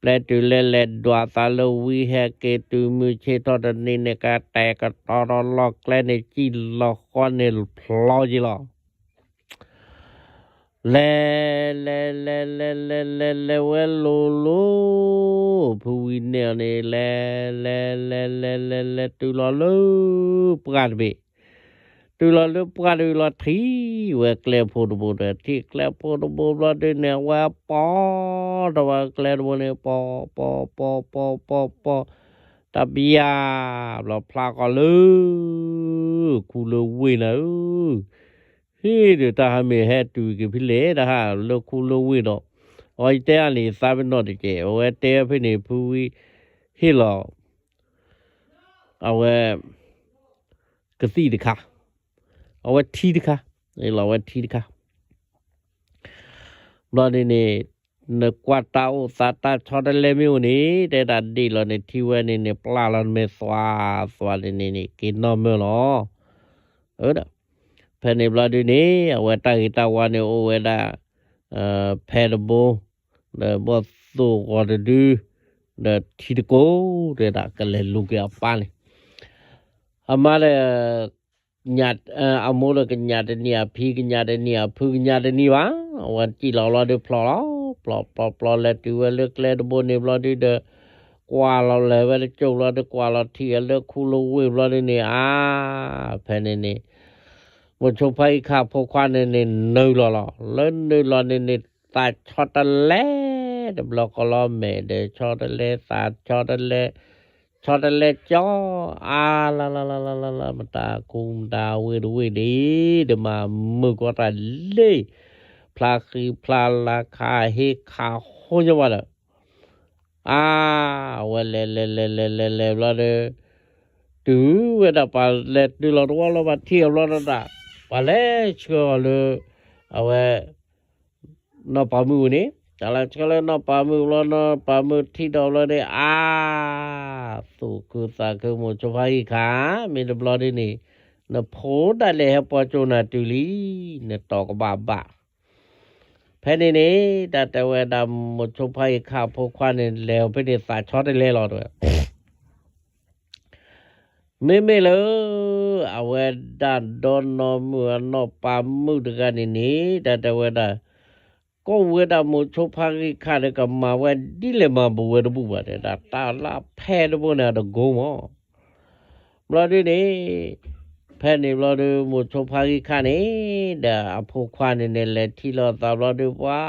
ပျဲတုၤလဲလဲၤဒွးသးလၢဝံဟဲက့ၤတုၤမုၢ်ဆ့ၣ်ထီၣ်တနံၤန့ၣ် ကတဲာ်ကတီၤဒီးလီၢ်ကျဲန့ၣ် စံၣ်လီၤဃီန့ၣ်ဖျီက့ၤလီၤ. လဲၤ လဲၤ လဲၤ လဲၤ လဲၤ လဲၤဝဲလိၤလိၤ ဖုဝံန့ၢ်အီၤန့ၣ် လဲၤ လဲၤ လဲၤ လဲၤ လဲၤ လဲၤတုၤလီၤလၢပှၢ်တဘ့ၣ်, တုၤလီၤလၢပှၢ်တဘ့ၣ်လီၤ ထံၣ်ဝဲကျဲဖိတဘိဒီး ထံၣ်ကျဲဖိတဘိဘျီဒုန့ၣ် အဝဲပိာ်ထီၣ်ဝဲကျဲတဘိန့ၣ် ပိာ် ပိာ် ပိာ် ပိာ် ပိာ် ပိာ် တၢ်ပယၢ် ဘျီဖျါဃီလၢ ခူလၢဝ့ၢ်နၤဧၢ, ဟ့ၣ်ဒီးတၢ်ဟးမ့ၢ်ဟဲတုၤက့ၤဖဲလဲၣ် တၢ်ဟးလၢခူလၢဝ့ၢ်ဒီး အဝဲတဲအါန့ၣ် သးပ့ၤနီၣ်တကဲး အဝဲတဲဖဲန့ၣ် ဖုဝံ ဟ့ၣ်လီၤ အဝဲ ကသံၣ်တခါ, အဝဲထံတခါ, ဟ့ၣ်လီၤဝဲထံတခါ ဘျီန့ၣ်န့ၣ် နကွၢ်တၢ်အိၣ်သးတၢ်ဆီတလဲမ့ၢ်အိၣ်န့ၣ် တဲဒၣ်ဒ့ၣ်လီၤန့ၣ် ထံဝဲန့ၣ်န့ၣ် ပျၢ်လီၤနမဲာ်သွါ သွါန့ၣ်န့ၣ်န့ၣ် က့ၤနီၢ်မၢလီၤ. အၢ ဒီး ဖဲန့ၣ်ဘျီဒုန့ၣ် အဝဲတၢ်ဂ့ၤတၢ်ဝါန့ၣ်အိၣ်ဝဲဒၣ် ဖဲတဘိ ဒီးဘီၣ်သိၣ်ဂီၤတဒု ဒီးထံတကိး တဲဒၣ်ကလဲၤလူၤက့ၤအပၢ်န့ၣ် အမါဒီး အမိၢ်ဒီးကညးတနံၤ အဖံကညးတနံၤ အဖုကညးတနံၤဘၣ်. အဝဲစံၣ်လီၤဘျီဒုဖျိးလီၤ ဖျိးဖျိးဖျိး လဲၤတုၤဝဲလၢကျဲတဘိန့ၣ်ဘျီဒုဒီး ကွၢ်လီၤလဲၤဝဲတကၠိၢ်ဘျီဒု ကွၢ်လီၤထံၣ်ဝဲလၢခူလၢဝ့ၢ်ဘျီဒုန့ၣ် အါ ဖဲန့ၣ်န့ၣ် မိၤဆိဖါအံၤခါဖိခွါန့ၣ်န့ၣ် နုာ်လီၤလီၤ လၢနုာ်လီၤန့ၣ်န့ၣ် သးဆီတလဲ တဘျီဃီလီၤ မဲာ်ဒီးဆီတလဲ သးဆီတလဲ ဆီတလဲကၠီ အါလါလါလါလါလါလါ မတၤခူမတၤဝ့ၢ်တဝ့ၢ်ဒ် တမၤမုာ်ကွၢ်တၢ်လံ ဖျါဃံဖျါလၤခးဟ့ခးဟိညါဘၣ်ဒီး အါ အဝဲလဲၤလဲၤလဲၤလဲၤလဲၤလဲၤဘျီဒီး တုၤဝဲဒၣ်ပှၤလဲၤတုၤလီၤတဝီလီၤ ပှၤထံၣ်အီၤဘျီဒီး ပှၤလဲၤဆှၢအီၤလၢ အဝဲ နီၢ်ပၤမုၣ်အအိၣ်န့ၣ် တၢ်လဲၤဆှၢလၢနီၢ်ပၤမုၣ်ဘျီ နီၢ်ပၤမုၣ်ထံၣ်ဒီးဘျီဒီး အါ သူၣ်ခုသးခု မိၤဆိဖါအံၤခါ မ့ၢ်တဘျီဒ်န့ၣ် နဖိဒၣ်လဲာ်ဟဲပိာ်ကၠိနၤတုၤလံ နတီၢ်ကဘၣ်ဘၣ် ဖဲန့ၣ်န့ၣ် တၢ်တဲဝဲဒၣ်မိၤဆိဖါအံၤခါဖိခွါန့ၣ် လဲၤဖဲန့ၣ်သးဆီတလဲလီၤတဲဝဲ မ့မ့ၢ်လၢ အဝဲဒၣ်ဒီနီၢ်မုၣ်အနီၢ်ပၤမုၣ်တဂၤန့ၣ်န့ၣ် တၢ်တဲဝဲဒၣ် ကိးဝဲဒၣ်မိၤဆိဖါဂံၢ်ခါဒီးကမၤဝဲဒ်လဲၣ်မၤဘူးဝဲတဘူၣ်ဘၣ်တဲဒၣ် တၢ်လၢဖဲတဘိန့ၣ်အတကိမး ဘျီဒုန့ၣ် ဖဲန့ၣ်ဘျီဒု မိၤဆိဖါဂံၢ်ခါန့ၣ် ဒီးအဖိခွါန့ၣ်န့ၣ် လဲၤထံၣ်လိာ်သးဘျီဒုပှၤ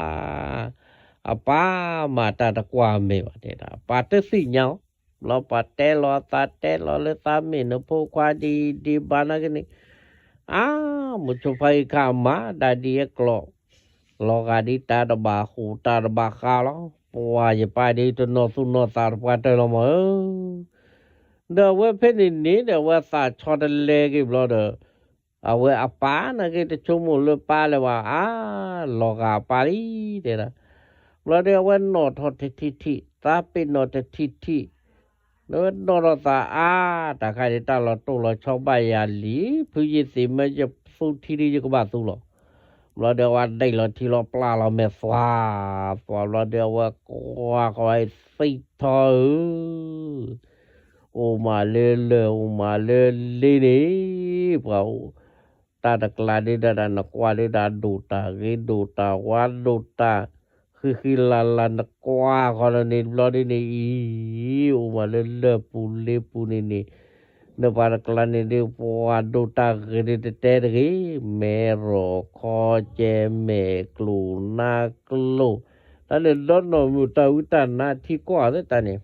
အပၢ်မၤတၢ်တကွၢ်မဲာ်ဘၣ်တဲဒၣ် ပှၤတသ့ၣ်ညါအီၤ ဘျီပှၤတဲလီၤသးတဲလီၤလၢသးမ့ၢ်နဖိခွါဒ်ဒ်ဘၣ်နာ်က့န့ၣ် အါ မိၤဆိဖါဂံၢ်ခါမၤဒၣ်ဒ်အကျိၤ လီၤဂာ်ဒ်တၢ်တဘၣ်ဟူးတၢ်တဘၣ်ဃါလီၤ ပှၤယပၢ်ဒ်တနီၢ်သူၣ်နီၢ်သးတပှၢ်တၢၢ်လီၤမးဧၢ ဒီးအဝဲဖဲန့ၣ်န့ၣ်ဒီး အဝဲသးဆီတလဲက့ၤဘျီဒီး အဝဲအပၢ်နာ်က့တဆိကမိၣ်လၢပၢ်လၢၤဘၣ် အါ လီၤဂာ်အပၢ်လံ တဲဒၣ်. ဘျီဒီးအဝဲနီၣ်ထီၣ်တထံၣ်ထံၣ် သးပ့ၤနီၣ်တထံၣ်ထံၣ် ဒီးဝဲနီၣ်ထီၣ်သးအါ တၢ်ခါန့ၣ် တၢ်လီၤတိၢ်လီၤဆီဘၣ်ယၤလံ, ဖုယ့ၢ်သ့ၣ်မ့ၢ်ယသူထံဒုးယကဘၣ်သူလီၤ. ဘျီဒီးအဝဲဒံးလီၤထံလီၤ ပျၢ်လီၤမဲာ်သွါ သွါဘျီဒီးအဝဲကွၢ်ဃီၤသံထီဧၢ အိၣ်မးလၢလၢၢ် အိၣ်မးလၢလ့န့ၣ် ပှၤ တၢ်တကျါဒုးဒၣ်တၢ် နကွၢ်ဒုးတၢ်ဒိၣ်တၢ်ဂ့ၤ ဒိၣ်တၢ်ဝါ ဒိၣ်တၢ်ဃံဃံလၤလၤ နကွၢ်ဃီၤလီၤန့ၣ်ဘျီဒုးန့ၣ်အံၤ အိၣ်မးလၢလၢၢ်ပူၤလ့ပူၤန့ၣ်န့ၣ် နပှၤတကျါန့ၣ်ဒုး ပှၤဒိၣ်တၢ်ဂ့ၤဒုးတတဲတဂ့ၤ မဲရီၣ်ခီကဲ မဲာ်ကျိၣ်နါကျိၣ် တၢ်န့ၣ်ဒီနီၢ်မုၢ်တၢ်ဝံတၢ်နါထံကီၢ်သ့ၣ်တၢ်န့ၣ်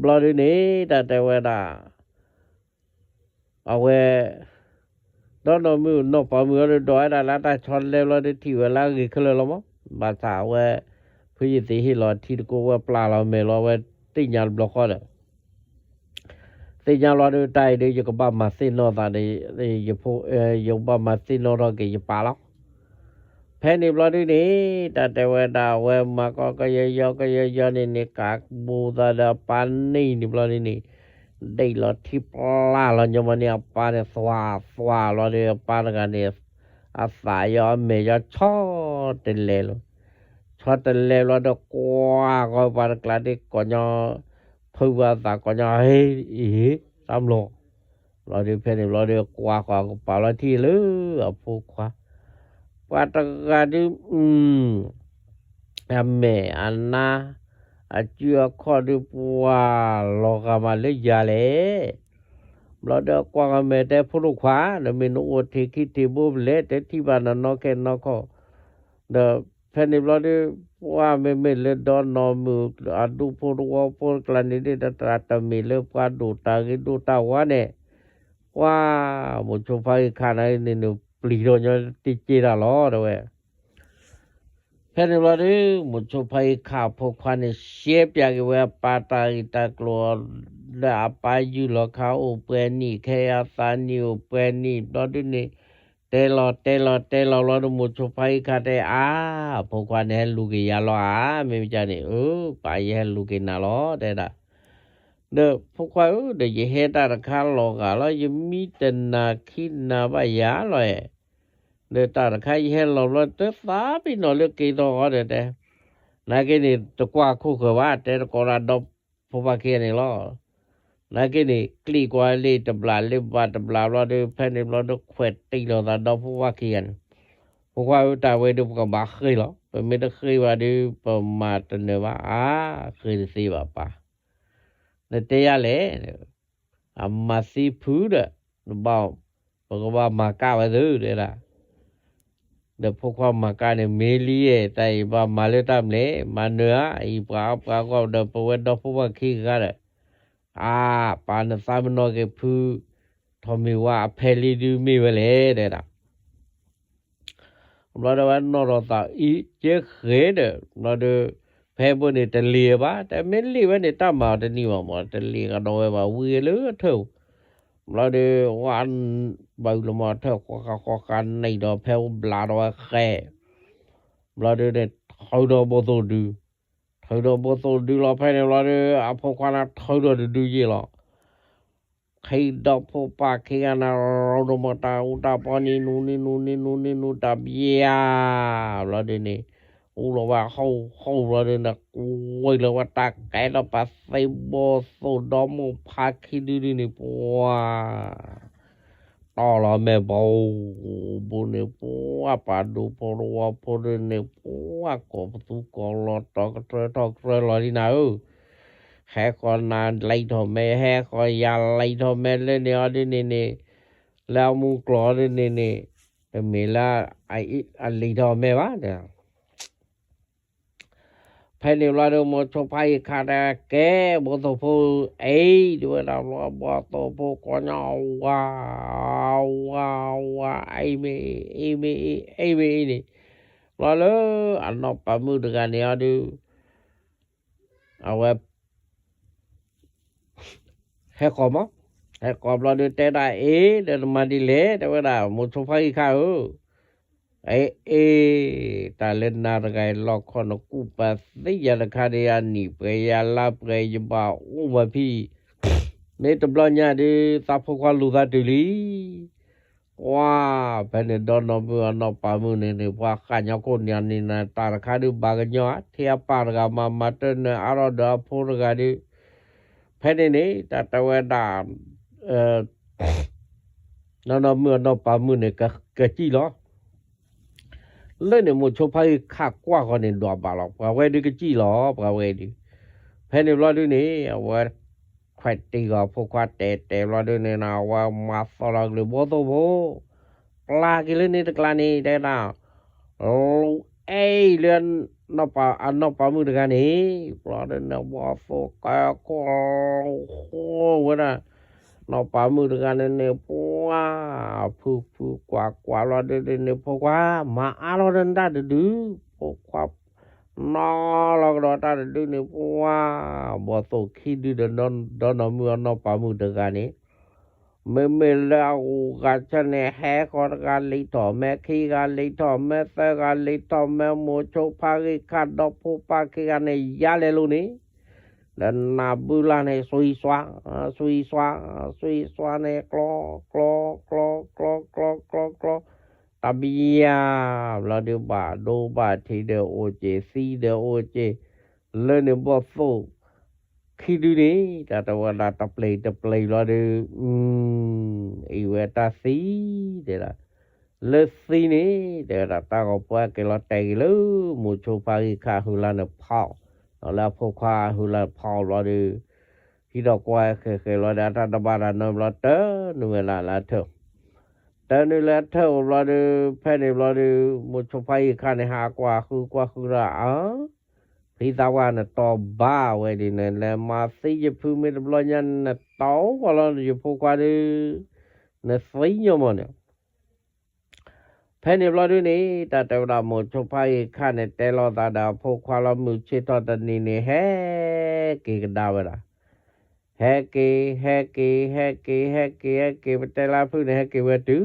ဘျီဒုးန့ၣ် တၢ်တဲဝဲဒၣ် အဝဲ ဒီနီၢ်မုၢ်နီၢ်ပၤမုၢ်အံၤဒီး ဒိးဝဲဒၣ်လၢတၢ်ဆီတလဲဘျီဒုး ထံၣ်ဝဲလၢအဂ့ၤခဲလၢာ်လီၤမး, ဘၣ်ဆၣ်အဝဲ ဖုယသ့ၣ်ဟ့ၣ်လီၤထံတကိးဝဲ ပျၢ်လီၤမဲာ်လီၤ အဝဲသ့ၣ်ညါဘျီဃီဒီး သ့ၣ်ညါလီၤဒုး တၢ်အံၤဒုး ယကဘၣ်မၤသ့ၣ်နီၣ်သးဒီး ယဖိ ယကဘၣ်မၤသ့ၣ်နီၣ်ထီၣ်က့ၤယပၢ်လီၤ. ဖဲန့ၣ်ဘျီဒုးန့ၣ် တၢ်တဲဝဲဒၣ် အဝဲမၤကီကယီကယီကယီန့ၣ်န့ၣ် ကးဘူးသးဒီးအပၢ်န့ၣ်န့ၣ်ဘျီဒုးန့ၣ် ဒံးလီၤထံပျၢ်လီၤညီမးန့ၣ် အပၢ်န့ၣ် သွါသွါလီၤဒီး အပၢ်တဂၤန့ၣ် အသးယီအမဲာ်ယီဆီတလဲလီၤ. ဆီတလဲလီၤဒီး ကွၢ်ဃီၤပှၤတကျါဒ်ကိးညီ ဖုဘၣ်သးကိးညီ ဟ့ၣ် အ့ၣ် တၢ်မျိာ် ဘျီဒုး ဖဲန့ၣ်ဘျီဒုး ကွၢ်ဃီၤကပၤလီၤထံၣ်လၢအဖိခွါ ပှၤတဂၤဒုး အမဲာ်အနါ အစုအခီၣ်ဒုး ပှၤလီၤဂာ်မးလၢယၤလဲၣ်. ဘျီဒီးကွၢ်ကမဲာ်တဲ ဖိဒိၣ်ခွါ နမ့ၢ်နအိၣ်ထံးခံထံးဘိဖဲလဲၣ် တထံၣ်ဘၣ်နနီၢ်ခဲနီၢ်ခီၣ် ဒီးဖဲန့ၣ်ဘျီဒုး ပှၤမ့မ့ၢ်လၢဒီနီၢ်မုၢ်အဒူဖိတဝီဖိတကျါန့ၣ် ဒ်တၢ်တမ့ၢ်လၢပှၤဒိၣ်တၢ်ဂ့ၤဒိၣ်တၢ်ဝါန့ၣ် ပှၤ မိၤဆိဖါအံၤခါန့ၣ်န့ၣ် ပျံၤထီၣ်ညီတက့ၢ်တၢ်လီၤ တဲဝဲ ဖဲန့ၣ်ဘျီဒုး မိၤဆိဖါအံၤခါအဖိခွါန့ၣ် ရှဲပၠးက့ၤဝဲအပၢ်တၢ်ဂ့ၢ်တၢ်ကျိၤ လၢအပၢ်ယုၢ်လီၤခါအိၣ်ပှဲၤနံၣ် ခဲအသးနံၣ်အိၣ်ပှဲၤနံၣ်ဘျီဒုးန့ၣ် တဲလီၤတဲလီၤတဲလီၤဘျီဒုး မိၤဆိဖါအံၤခါတဲ အါ အဖိခွါန့ၣ်ဟဲလူၤက့ၤယၤလီၤဧါ မ့ၢ်မ့ၢ်ကန့ၣ် အၢ ပၢ်ယဟဲလူၤက့ၤနၤလီၤ တဲဒၣ် ဒီးဖိခွါဧၢ ဒီးယဟဲတၢ်တခါလီၤဂာ်လီၤ ယမံတနၤခံနၤဘၣ်ယၤလီၤ ဒီးတၢ်တခါယဟဲလီၤဘျီတသးပ့ၤနီၣ်လၢက့ၤသီၣ်ဃီဒီးတဲ နာ်က့န့ၣ် တကွၢ်ခိၣ်ဃၢၤဘၣ် တဲတကိးဒၣ်ဒီဖိပၢ်ခံဂၤန့ၣ်လီၤ. နာ်က့န့ၣ် ကျံၣ်ကွၢ်လ့ၢ်တဘျးလၢဘၣ်တဘျးဘျီဒီး ဖဲန့ၣ်ဘျီဒီးခွဲးတံၢ်လီၤသးဒီဖိပၢ်ခံဂၤန့ၣ် ဖိခွါဧၢ တၢ်ဝဲဒုးပကဘၣ်ဃ့ၢ်လီၤ ပမ့ၢ်တဃ့ၢ်ဘၣ်ဒီး ပမၤတနၢၤဘၣ် အါ ဃ့ၢ်တသ့ဘၣ်ပၢ် နတဲယၤလဲၣ် အမၤသံဖုဒီး နဘၣ် ပကဘၣ်မၤကၢ်ဝဲသု တဲဒၣ် ဒီးဖိခွါမၤကၢ်န့ၣ် မ့ၢ်လံယဲၢ် တၢ်အံၤဘၣ်မၤလၢတၢ်မနုၤလဲၣ် မၤနၢၤဧါ အံၤပှၤအါပှၤဂီၢ်ဒီး ပဝဲဒီဖိပၢ်ခံဂၤဒီး အါ ပၢ်နသးမနီၢ်က့ၤဖု ထီၣ်မ့ၢ်ဝါအဖဲလံဒုးမ့ၢ်ဝဲလဲၣ် တဲဒၣ် ဘျီဒီးဝဲနီၣ်ထီၣ်သးအံၤကဲဃဲၤဒီး ဘျီဒီး ဖဲဘိန့ၣ်တလ့ၤဘၣ် တမ့ၢ်လ့ၤဝဲန့ၣ်တၢ်မၤအီၤတနံၤဘၣ်မး တလ့ၤကဒီးဝဲဘၣ် ဝံၤလၢအထၢၣ် ဘျီဒီး ဝဲဘၣ်လီၤမးအထၢၣ် ဃီဃာ်ဃီဃာ်န့ၣ်ဒီး ဖဲအိၣ်ဘျးဒီးဝဲဃဲၤ ဘျီဒီးန့ၣ် ထုးဒီးဘိသိၣ်ဒု ထုးဒီးဘိသိၣ်ဒုလီၤ ဖဲန့ၣ်ဘျီဒီး အဖိခွါန့ၣ်ထုးဒီးတဒုယ့ၢ်လီၤ ခံဒီးဖိပၢ်ခံဂၤန့ၣ် ရူဒီးမးတၢ်အူတၢ်ပီနံၤနူၤနံၤနူၤနံၤနူၤနံၤနူၤတၢ်ပယါ ဘျီဒုးန့ၣ် အူလီၤဝဲဟီၣ်ဟီၣ်ဘျီဒုးန့ၣ် ကွံာ်လီၤဝဲတၢ်ကဲထီၣ်ပှၤသ့ဘီသိၣ်ဒီမိၢ်ဖါခံဒုဒုန့ၣ် ပှၤ တီၢ်လီၤမဲာ်ဘိ ဘိန့ၣ် ပှၤပှၤဒူဖိတဝီဖိဒုန့ၣ် ပှၤကိးပသူကိးလီၤ တီၤကတြၢထီၣ်ကတြၢလီၤဒ်နၤဧၢ ဟဲဃီၤနၤလံထီၣ်မဲ ဟဲဃီၤယၤလံထီၣ်မဲလၢန့ၣ်အီၤဒ်န့ၣ်န့ၣ် လၢအမူကျိၤအီၤဒ်န့ၣ်န့ၣ် တမ့ၢ်လၢအလံထီၣ်မဲဘၣ် ဖဲန့ၣ်ဘျီဒီး မိၤဆိဖါအံၤခါတဲ ကဲ ဘိသိၣ်ဖိအံၤ ဒ်ဝဲဒၣ်ဘျီ ဘိသိၣ်ဖိကိးညီ ဝါ ဝါ ဝါ အံၤမ့ၢ်အံၤ အံၤမ့ၢ်အံၤ အံၤမ့ၢ်အံၤန့ၣ် ဘျီလၢအနီၢ်ပၤမုၣ်တဂၤန့ၣ်အီၤဒုး အဝဲ ဟဲဃီၤမး ဟဲကိးဘျီဒုးတဲဒၣ်အ့ၣ် ဒီးနမၤဒ်လဲၣ် တဲဝဲဒၣ် မိၤဆိဖါဂံၢ်ခါဧၢ, အ့ၣ်အ့ၣ် တၢ်လၢနၤတဂၤအံၤ လီၢ်ခီနကူၣ်ပာ်သ့ယၤတခါဒီး ယနံၣ်ပှဲၤယၤလါပှဲၤ ယဘၣ်အိၣ်ဘၣ်ဖံ မ့ၢ်တဘျီညါဒုး သးဖိခွါလူၤသးတုၤလံ ပှၤ ဖဲန့ၣ်ဒီးနီၢ်မုၢ်အနီၢ်ပၤမုၣ်န့ၣ်န့ၣ် ပှၤဃၣ်ညီခိၣ်နံၤန့ၣ် တၢ်တခါဒုးဘၣ်ကညီ ထံအပၢ်တဂၤမၤမၤတၢ်နၢၤအါထီၣ်ဒီးအဖိတဂၤဒုး ဖဲန့ၣ်န့ၣ် တၢ်တဲဝဲဒၣ် နီၢ်မုၢ်အနီၢ်ပၤမုၣ်န့ၣ် ကစံၣ်လီၤ လၢန့ၣ်မိၤဆိဖါဂံၢ်ခါကွၢ်ဃီန့ၣ်ဒွးဘၣ်လီၤ ပှၤဝဲဒုးကစံၣ်လီၤ ပှၤဝဲဒုး ဖဲန့ၣ်ဘျီဒုးန့ၣ် အဝဲ ခွဲးတံၢ်ဂီၤဖိခွါတဲတဲဘျီဒုးန့ၣ် အဝဲမၤသီၣ်လီၤကလုၢ်ဘီၣ်သိၣ်ဖိ ပျၢ်က့ၤလၢန့ၣ်တကျါန့ၣ် တဲဒၣ် အဲၣ်လၢ အနီၢ်ပၤမုၣ်တဂၤန့ၣ် ဘျီဒုးန့ၣ် ဘီၣ်သိၣ်ကဲခိၣ် ဝဲဒၣ် နီၢ်ပၤမုၣ်တဂၤန့ၣ်န့ၣ် ပှၤ ဖုဖုကွၢ်ကွၢ်လီၤဒုးဒုးန့ၣ် ဖိခွါ မၤအါထီၣ်ဒီးနတၢ်တဒု ဖိခွါ နီၢ်လီၤကဒီးတၢ်တဒုန့ၣ် ပှၤ ဘီၣ်သိၣ်ခံဒုဒီး ဒီနီၢ်မုၢ်အနီၢ်ပၤမုၣ်တဂၤန့ၣ် မ့မ့ၢ်လၢအဂုၤအဂၤဆၢန့ၣ် ဟဲဃီတဂၤလံထီၣ်မဲ ခံဂၤလံထီၣ်မဲ သၢဂၤလံထီၣ်မဲ မိၤဆိဖါဂံၢ်ခါဒီဖိပၢ်ခံဂၤန့ၣ် ယါလဲၤလိၤန့ၣ် ဒီးနၢ်ဘုလၢ်န့ၣ် စွံစွါ စွံစွါ စွံစွါန့ၣ် ကျီ ကျီ ကျီ ကျီ ကျီ ကျီ ကျီ ကျီ တဘျီ ဘျီဒုးဘၣ်ဒိဘၣ်ထံးဒီးအိၣ်က့ၤ သံဒီးအိၣ်က့ၤ လၢန့ၣ်ဘီၣ်သိၣ် ခံဒုန့ၣ် တၢ်တဲဝဲဒၣ်တပျံၤတပျံၤဘျီဒုး အံၤဝဲတၢ်သံ တဲဒၣ် လၢသံန့ၣ် တဲဝဲဒၣ်တၢ်ဂီၤပှၤက့ၤလီၤတဲာ်က့ၤလၢ မိၤဆိဖါဂံၢ်ခါဟုလၢန့ၣ်ဖီၣ် ဒီးလၢအဖိခွါဟုလၢဖီၣ်ဘျီဒုး ဟံးထီၣ်ကွၢ်ဃဲၤဃဲၤဘျီဒီး အတၢ်တဘၣ်တၢ်နီဘျီ တၢနုာ်ဝဲဒၣ်လၢအထၢၣ် တၢနုာ်လၢအထၢၣ်အိၣ်ဘျီဒုး ဖဲန့ၣ်ဘျီဒုး မိၤဆိဖါဂံၢ်ခါန့ၣ် ဟးကွၢ်ဃုကွၢ်ဃုဒီး အၢ ဖံသးပှၢ်နတီၤဘၣ်ဝဲဒ်န့ၣ် လဲၤမၤသံယဖုမ့ၢ်တဘျီညါ နတီၤဝဲလီၤ ယဖိခွါဒုး နသံညီမီၢ်န့ၣ် ဖဲန့ၣ်ဘျီဒုးန့ၣ် တၢ်တဲဝဲဒၣ်မိၤဆိဖါဂံၢ်ခါန့ၣ် တဲလိာ်သးဒီးအဖိခွါလီၤ မုၢ်ဆ့ၣ်ထီၣ်တနံၤန့ၣ် ဟဲက့ၤကဒါဝဲဒၣ် ဟဲက့ၤ ဟဲက့ၤ ဟဲက့ၤ ဟဲက့ၤ ဟဲက့ၤ ပတဲလၢဖုန့ၣ် ဟဲက့ၤဝဲတုၤ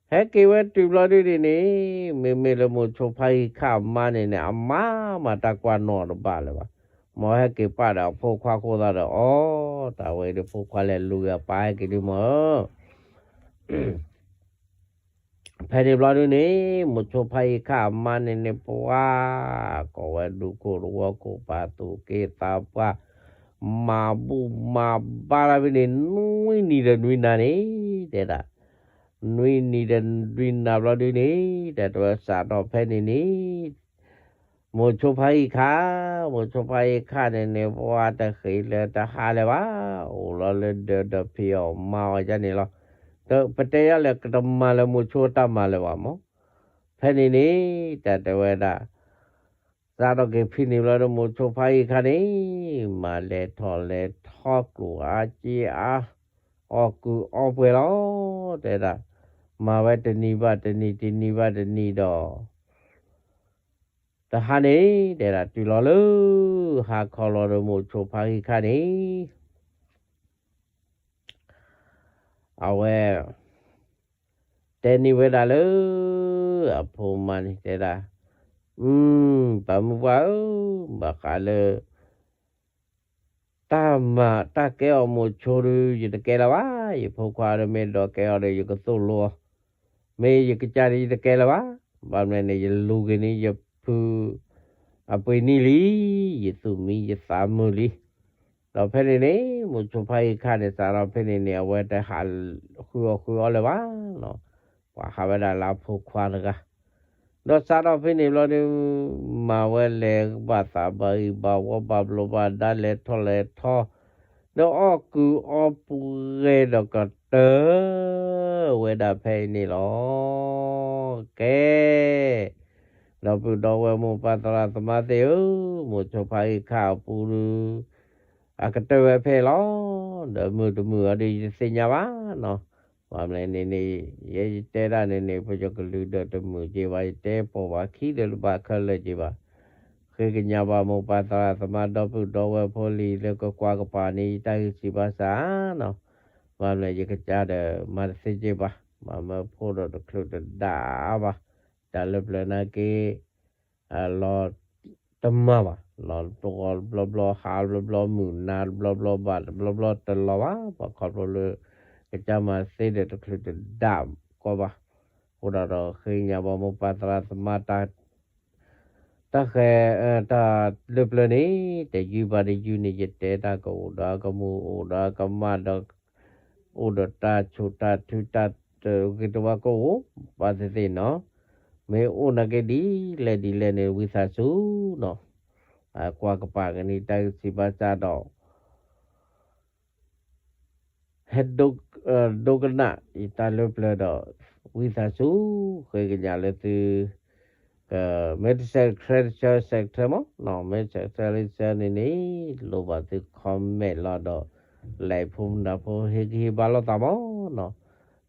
ဟဲက့ၤဝဲတုၤဘျီဒုးန့ၣ်န့ၣ် မ့မ့ၢ်လၢမိၤဆိဖါဂံၢ်ခါအမါန့ၣ်န့ၣ် အမါမၤတၢ်ကွၢ်နီၣ်တဘၣ်လၢၤဘၣ်. မ်ဟဲက့ၤပာ်ဒီးအဖိခွါအဃိသတးဒီး အီ တၢ်ဝဲဒၣ်ဖိခွါလဲၤလူၤဂ့ၤအပၢ်ဟဲက့ၤဒုးမၢ်ဧၢ ဖဲန့ၣ်ဘျီဒုးန့ၣ် မိၤဆိဖါဂံၢ်ခါအမါန့ၣ်န့ၣ် ပှၤ ကိးဝဲဒူခိၣ်တဝီခိၣ် ပာ်သူၣ်က့သးပှၢ် မၤဘူၣ်မၤဘါတၢ်ဖဲန့ၣ် နွံနံၤဒီးနွံနၤန့ၣ် တဲဒၣ် နွံနံၤဒီးနွံနၤဘျီဒုးန့ၣ် တၢ်တဲဝဲစးထီၣ်ဖဲန့ၣ်န့ၣ် မိၤဆိဖါဂံၢ်ခါ မိၤဆိဖါဂံၢ်ခါန့ၣ်န့ၣ် ပှၤတဃ့လၢတဟါလၢၤဘၣ် အိၣ်လီၤလၢဒၢးဒီးဖံးအီၣ်မၤအီၣ်ဒ်န့ၣ်လီၤ. ပတဲယၤလဲၣ်ကတမၤလၢမိၤဆိတၢ်မၤလၢၤဘၣ်မၢ်. ဖဲန့ၣ်န့ၣ် တၢ်တဲဝဲဒၣ် စးထီၣ်က့ၤဖဲန့ၣ်ဘျီဒီး မိၤဆိဖါဂံၢ်ခါန့ၣ် မၤလဲၤထီၣ်လဲၤထီကျိၣ်အါက့အါ အီၣ်ကုၢ်အီပှဲၤလီၤ တဲဒၣ် မၤဝဲတနံၤဘၣ်တနံၤ တနံၤဘၣ်တနံၤဒီး တဟါန့ၣ် တဲဒၣ်တုၤလီၤလၢ ဟါခီလီၤဒီးမိၤဆိဖါဂံၢ်ခါန့ၣ် အဝဲ တဲန့ၢ်ဝဲဒၣ်လၢ အဖိမါန့ၣ်တဲဒၣ် ပၢ်မုၢ်ပှၢ်ဧၢ, ဘၣ်ဃးလၢ တၢ်မၤ တၢ်ကဲအီၣ်မိၤဆိဒီး ယတကဲလၢၤဘၣ်, ယဖိခွါဒီးမ့ၢ်ဒိးကဲအီၤဒီး ယကသိၣ်လိအီၤ, မ့ၢ်ယကစၢ်ဒီး ယတကဲလၢၤဘၣ်, ဘၣ်မနုၤန့ၣ် ယလူၤက့ၤန့ၢ်ယဖု အပှ့ၤနံၣ်လံ, ယသူၣ်မံယသးမုာ်လံ. ဒီးဖဲန့ၣ်န့ၣ် မိၤဆိဖါဂံၢ်ခါန့ၣ် စးထီၣ်ဖဲန့ၣ်န့ၣ် အဝဲတဟးဃုအီၣ်ဃုအီလၢၤဘၣ်နီၤ, ပှၤဟးဝဲဒၣ်လၢအဖိခွါတဂၤ ဒီးစးထီၣ်ဖဲန့ၣ်ဘျီဒီး မၤဝဲလဲၤဘၣ်သးဘၣ်ဂံၢ်ဘၣ်ဝီဘၣ်ဘျိးဘၣ်ဒါလဲၤထီၣ်လဲၤထီ, ဒီးအီၣ်ကုၢ်အီပှဲၤဒီးကတၢၢ်ဝဲဒၣ်ဖဲအံၤန့ၣ်လီၤ. ကဲ, ဒီပုၢ်ဒီဝဲၢ်မိၢ်ပၢ်သရၣ်သမါသ့ၣ်ဧၢ, မိၤဆိဖါဂံၢ်ခါအပူၤဒီး အကတၢၢ်ဝဲဖဲအံၤလီၤ. ဒီးမုၢ်တမုၢ်အံၤဒီးယတသ့ၣ်ညါဘၣ်နီၤ, ဘၣ်မနုၤန့ၣ်န့ၣ် ယဲယတဲဒၣ်န့ၣ်န့ၣ် ပယီၤကလုာ်ဒီးတမုာ်က့ၤဘၣ်, ယတဲပိာ်ဘၣ်ခံဒီးတဘၣ်ခဲလၢာ်က့ၤဘၣ်. ဃ ဃ့ကညးဘၣ်မိၢ်ပၢ်သရၣ်သမါဒီပုၢ်ဒီဝဲၢ်ဖိလံၤလၢကကွၢ်ကပၤန့ၣ် ယတၢ်ဂံၢ်စၢ်ဘါစၢ်နီၤ, ဘၣ်မနုၤယကစၢ်ဒီးမၤတသ့က့ဘၣ်, မၤမၢဖိဒီးတချုးတဒၣ်ဘၣ်, တၢ်လၢပျၢၤနာ်က့ လီၤတမၢဘၣ်, လီၤတဂီၤတဘျီဘျီ ဟးတဘျီဘျီ မုၢ်နၤတဘျီဘျီ ဘၣ်တဘျီဘျီတလီၤဘၣ်, ပှၤခီဖျိလၢ ကစၢ်မၤသ့ဒီးတချုးတဒၣ်ကီဘၣ်, အဃိဒၣ်ဒီးဃ့ကညးဘၣ်မိၢ်ပၢ်သရၣ်သမါ တၢ်ဃဲၤ တၢ်လၢပျၢၤန့ၣ် တယုၢ်ဘၣ်တယုၢ်န့ၣ် ယတဲတၢ်ကအိၣ်ဒီးအကမူၣ် အိၣ်ဒီးအကမၣ်ဒီး အိၣ်ဒီးတၢ်ဆိၣ်တၢ်ထု တၢ်ဂ့ၤတဝါကအိၣ် ဘၣ်သ့ၣ်သ့ၣ်နီၤ, မ့ၢ်အိၣ်နာ်က့ဒ်လဲၣ်ဒ်လဲၣ်န့ၣ် ဝံသးစူၤနီၤ, ကွၢ်ကပၤကန့ၣ် တၢ်ဂံၢ်စၢ်ဘါစၢ်ဒီး ဟဲဒိကနၣ်ယတၢ်လၢပျၢၤဒီး ဝံသးစူၤ ဃ့ကညးလၢသု မ့ၢ်တဆဲးတချဲတဆၢ ဆဲးတချဲမးနီၤ, မ့ၢ်ဆဲးတချဲလၢတဆၢန့ၣ်န့ၣ် လိၣ်ဘၣ်သု comment လီၤဒီး like ဖိမနုၤဖိ ဟ့ၣ်ဂံၢ်ဟ့ၣ်ဘါလိာ်သးမးနီ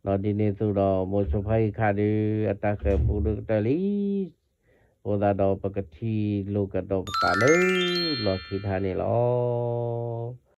ၤ, ဒီးဒ်န့ၣ်အသိးဒီး မိၤဆိဖါဟံၣ်ခါဒုး အတၢ်ဃဲၤပူၤဒုးကတၢၢ်လံ, အဃိသတးဒီးပကထံၣ်လိာ်ကဒီးပသးလၢ လီၢ်ခံခါန့ၣ်လီၤ.